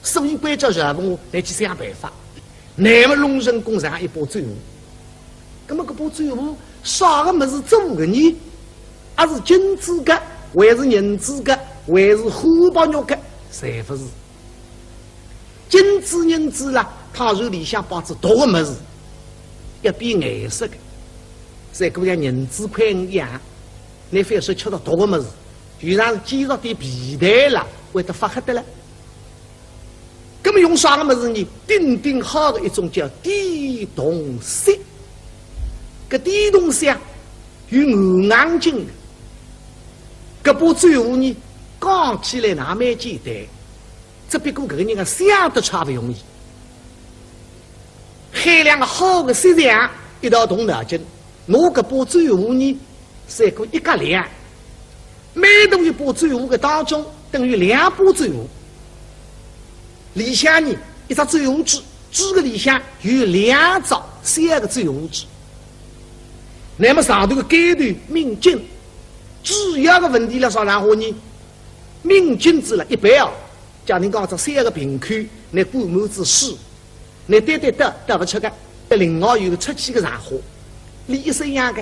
所以关照赵文华来去想办法。 乃末弄成功上一把酒壶。葛末搿把酒壶啥个物事做个呢？阿是金子个，还是银子个，还是汉白玉个？侪勿是。金子、银子啦，倘若里向摆仔毒个物事，要变颜色个，像搿样银子块一样，乃覅说吃着毒个物事，就像是煎着点皮蛋啦，会得发黑个了。 葛末用啥个物事呢？顶顶好个一种叫点铜锡。搿点铜锡啊，有硬劲个。搿把酒壶呢，讲起来哪蛮简单，只不过搿个人啊，想得差勿容易。喊两个好个锡匠一道动脑筋， 拿搿把酒壶呢，像搿一个梁，每大一把酒壶个当中等于两把酒壶。里向呢，一只酒壶嘴，嘴个里向有两只小个酒壶嘴。乃末上头个盖头抿紧，主要个问题辣啥场化呢？抿紧仔了一般哦，假定讲只小个瓶口，乃灌满仔水， 乃对对倒倒勿出个，另外有个出气个场化，伊一式一样个。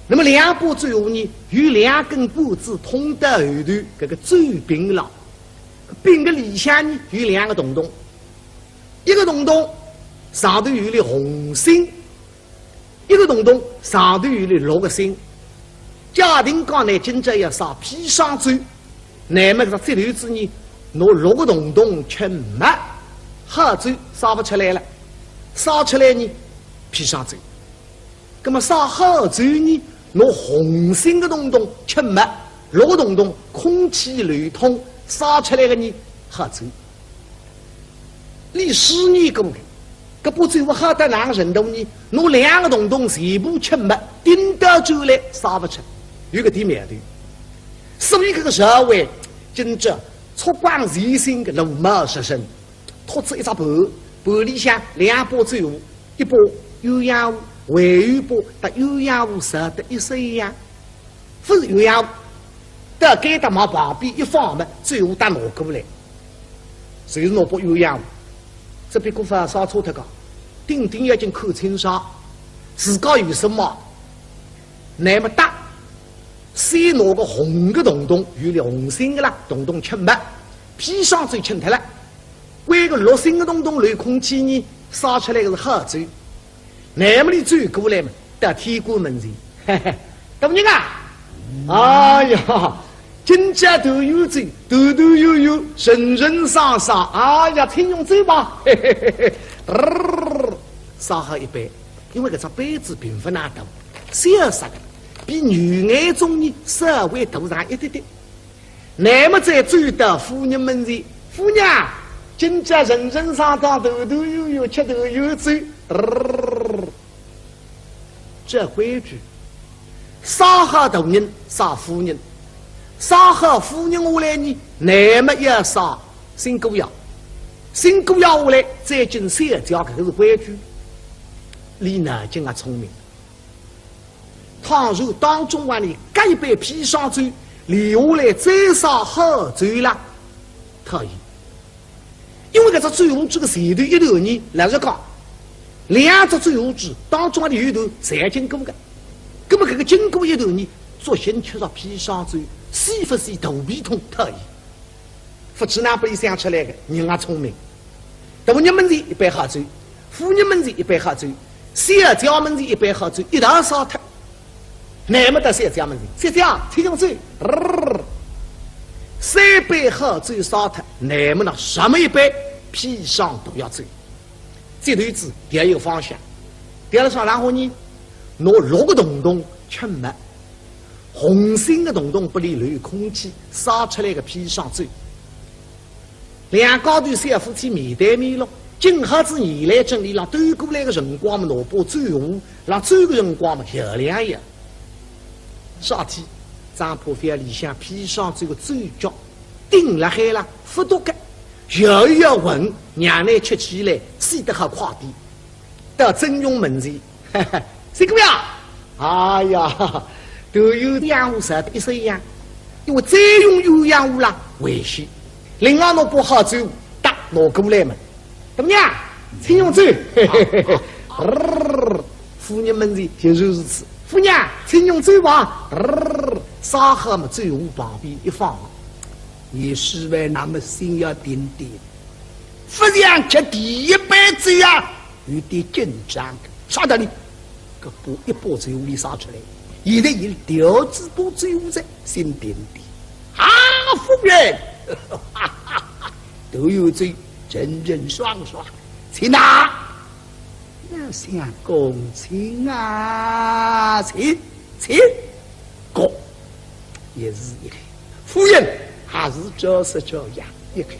乃末两把酒壶呢，有两根管子通到后头搿个酒柄浪，柄个里向呢有两个洞洞，一个洞洞上头有粒红星， 一个洞洞上头有粒绿个星。假定讲乃今朝要杀砒霜酒，乃末搿只节头子呢，拿绿个洞洞揿没，好酒杀勿出来了。杀出来呢，砒霜酒。葛末杀好酒呢，拿红星个洞洞揿没，绿个洞洞空气流通，杀出来个呢，好酒。 伊试验过个，搿把酒壶好到哪个程度呢？拿两个洞洞全部揿没，顶倒转来杀勿出，有搿点苗头。所以搿个社会今朝出光全新个螺帽式身，托出一只盘，盘里向两把酒壶，一把鸳鸯壶，还有一把搭鸳鸯壶造得一式一样。 勿是鸳鸯壶，到该搭往旁边一放嘛，酒壶搭拿过来，就是拿把鸳鸯壶。只不过勿好烧错脱个，顶顶要紧看清爽，自家有啥么，乃末搭，先拿个红个洞洞，有粒红星个啦，洞洞揿没，砒霜酒揿脱了，关个绿星个洞洞留空气呢，杀出来个是好酒。 乃末伊走过来嘛，到天官门前，嘿嘿，大人啊，哎呀，今朝团圆酒，团团圆圆，人人生生，哎呀，请用酒吧，嘿嘿嘿嘿，杀好一杯，因为搿只杯子并勿哪大，小小个，比牛眼盅呢稍微大上一点点。 乃末再走到夫人门前，夫人啊，今朝人人生生，团团圆圆，吃团圆酒。照规矩，杀好大人杀夫人，杀好夫人下来呢，乃末要杀新姑爷，新姑爷下来再敬小姐，搿个是规矩。伊脑筋也聪明。 倘若当中往里加一杯砒霜酒，留下来再杀好酒啦，讨厌。因为搿只酒壶嘴个前头一段呢，老实讲，两只酒壶嘴当中往里有一段侪经过个。葛末搿个经过一段呢，作兴吃着砒霜酒，死勿死肚皮痛，讨厌。 勿知哪拨伊想出来个，人也聪明。大人门前一杯好酒，夫人门前一杯好酒，小姐门前一杯好酒，一道杀脱。乃末到小姐门前，小姐，请用酒。三杯好酒杀脱，乃末呢，什么一杯砒霜毒药酒。 节头子调一个方向，调了啥场化呢？拿绿个洞洞揿没，红星个洞洞拨伊留空气，杀出来个砒霜酒。两家头小夫妻面对面咯，金瞎子原来正里浪兜过来个辰光嘛，拿把酒壶，浪走个辰光嘛，摇两摇。啥体？张破覅里向砒霜酒个酒脚，顶辣海了，勿动个，摇一摇浑，让伊吃起来，死得好快点。到曾荣门前，嘿嘿，新姑爷，哎呀，都有鸳鸯壶啥的一式样，因为再用鸳鸯壶啦，危险。另外拿把好酒壶，搭拿过来嘛。大娘，请用酒。嘿嘿嘿嘿，夫人门前就是如此。夫人，请用酒吧。烧好么酒壶旁边一放，你是为那么心要定定，勿像吃第一杯酒啊，有点紧张的。啥道理？搿把一把酒壶里烧出来，现在伊调仔把酒壶在心定定。啊，夫人，都有酒，整整爽爽，请拿。 那相公请啊，请，请。哥，也是一看，夫人还是照式照样一看。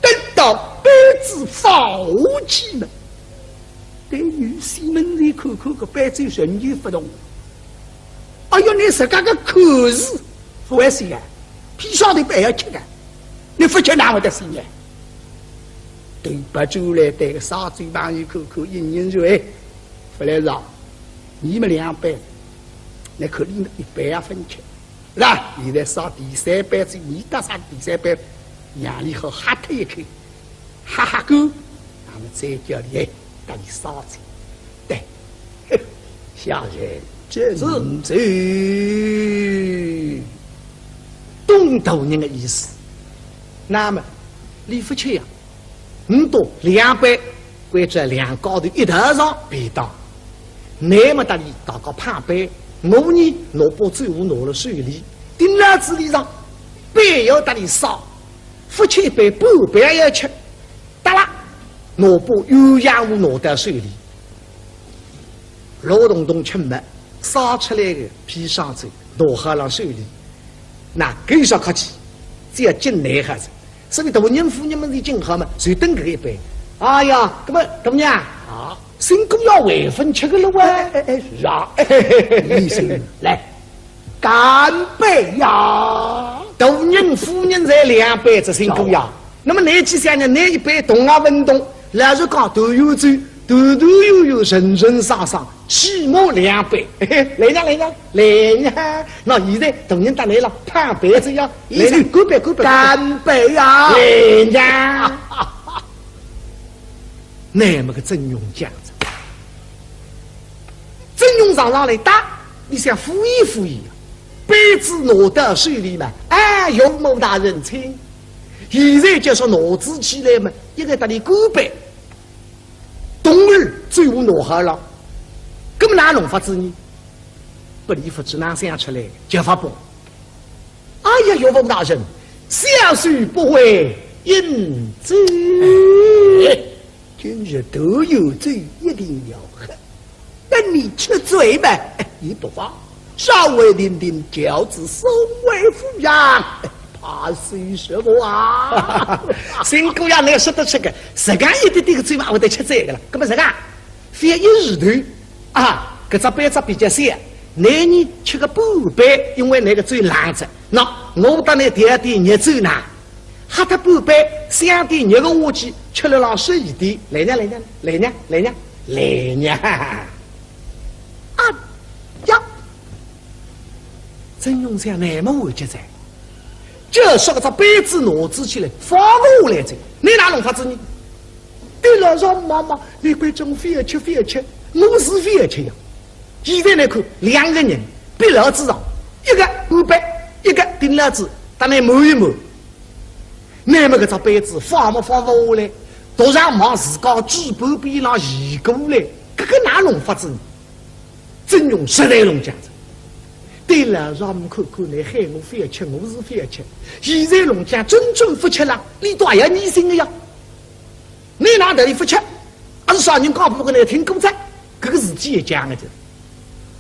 等到杯子放下去呢，对女婿门前看看，搿杯子仍旧勿动。哎哟，你自家个口是勿会死啊？砒霜头还要吃个，你勿吃哪会得死呢？ 对拨酒壶来对个烧酒朋友看看，应应说：“哎，勿来事啊，你们两杯，那可能一杯也勿吃，是吧？现在烧第三杯酒，你搭烧第三杯，让伊好喝脱一口，喝喝够，那么再叫伊，哎，搭伊烧酒。” 对，下人斟酒。懂大人的意思。那么，你勿吃呀？你倒两杯，关照两家头一道上便当。那么搭伊大家碰杯，我呢，拿把酒壶拿了手里，顶辣嘴里上，杯要搭伊烧，勿吃一杯，半杯也要吃。 搭啦，拿把鸳鸯壶拿到手里，老洞洞吃末，烧出来个砒霜酒，拿好了手里。那搿啥客气，只要敬难还是。所以大人夫人们是敬好嘛，就等搿一杯。哎呀，搿么大娘啊，新姑爷还勿吃个了喂。哎，哎，哎，是啊，嘿嘿嘿，医生，来，干杯呀！大人夫人才两杯，这新姑爷。 那么拿起想呢，拿一杯动也勿动，老实讲，团圆酒，团团圆圆，顺顺爽爽，起码两杯。嘿嘿，来呀，来呀，来呀！那现在大人搭来了，碰杯子呀，来呀，干杯，干杯！干杯呀！来呀！那么个曾荣讲着，曾荣上上来搭，你想敷衍敷衍啊，杯子拿到手里嘛，哎，岳母大人请。 现在就说拿仔起来嘛，一个搭伊干杯，当然酒壶拿好了，搿么哪弄法子呢？拨伊勿知哪想出来，叫法本。哎呀，岳父大人，小婿不会饮酒。哎，今日都有酒，一定要喝。 等你吃醉嘛，哎，也不妨，稍微停停轿子送回府上，哎，怕是什么啊？新姑爷，倷说得出个，自家一点点个酒嘛，会得吃醉个了。搿么自家，覅一时头啊，搿只杯子比较小，倷呢吃个半杯，因为倷个酒冷着。喏，我搭倷调点热酒呢， 喝脱半杯，想点热个下去，吃了浪适意点。来呀，来呀，来呀，来呀，来呀！啊呀！曾荣想，倷么完结哉，就说搿只杯子拿仔起来，放勿下来哉，倷哪弄法子呢？对了，让妈妈，倷关照我覅吃，覅吃，我是覅吃呀。现在倷看，两个人，比老子上，一个半杯，一个顶老子，搭倷满一满。 那么搿只杯子放么放勿下来，独上往自家嘴巴边浪移过来，搿个哪弄法子呢？曾荣实在弄僵哉。对老丈母看看，倷喊我覅吃，我是覅吃。现在弄僵，真正勿吃了，俚倒也要疑心个呀。 倷哪搭里勿吃？阿是啥人讲拨倷听过哉？搿个事体也讲个哉。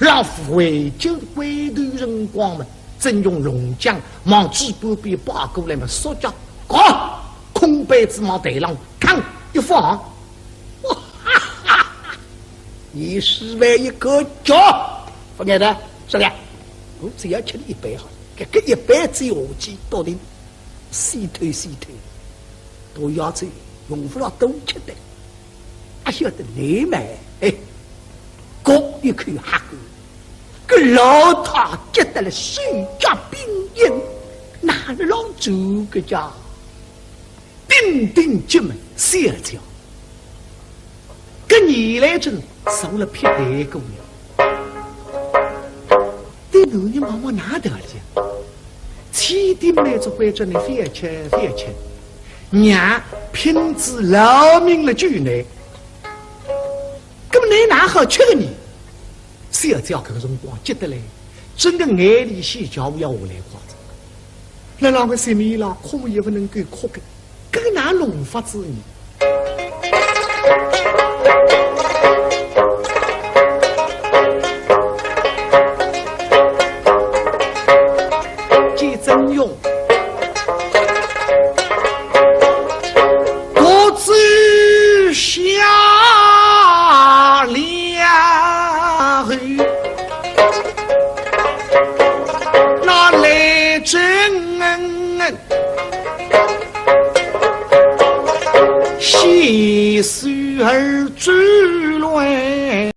老夫回转回头辰光嘛，曾荣弄僵，望嘴巴边摆过来嘛，说叫，搞，空杯子望台浪一放，一放，哇哈哈，你是为一个脚，勿碍得，是的，我只要吃你一杯好了，搿个一杯酒下去，到底死透死透，大家酒用勿着多吃的。阿晓得你嘛，哎，搿一口黑酒，搿老太急得了手脚并用，拿了老酒个家。 顶顶进门，小姐，搿年来真受了撇台姑娘。对男人望望哪得了？千叮万嘱咐叫你覅吃，覅吃，娘拼仔老命了救你。搿么你哪好吃个呢？ 小姐搿个辰光急得来，真个眼泪水就要下来快哉。辣浪个心里啦，哭也勿能够哭个，搿个哪弄法子呢？见曾荣 各自下了后，那雷震洗手而走来。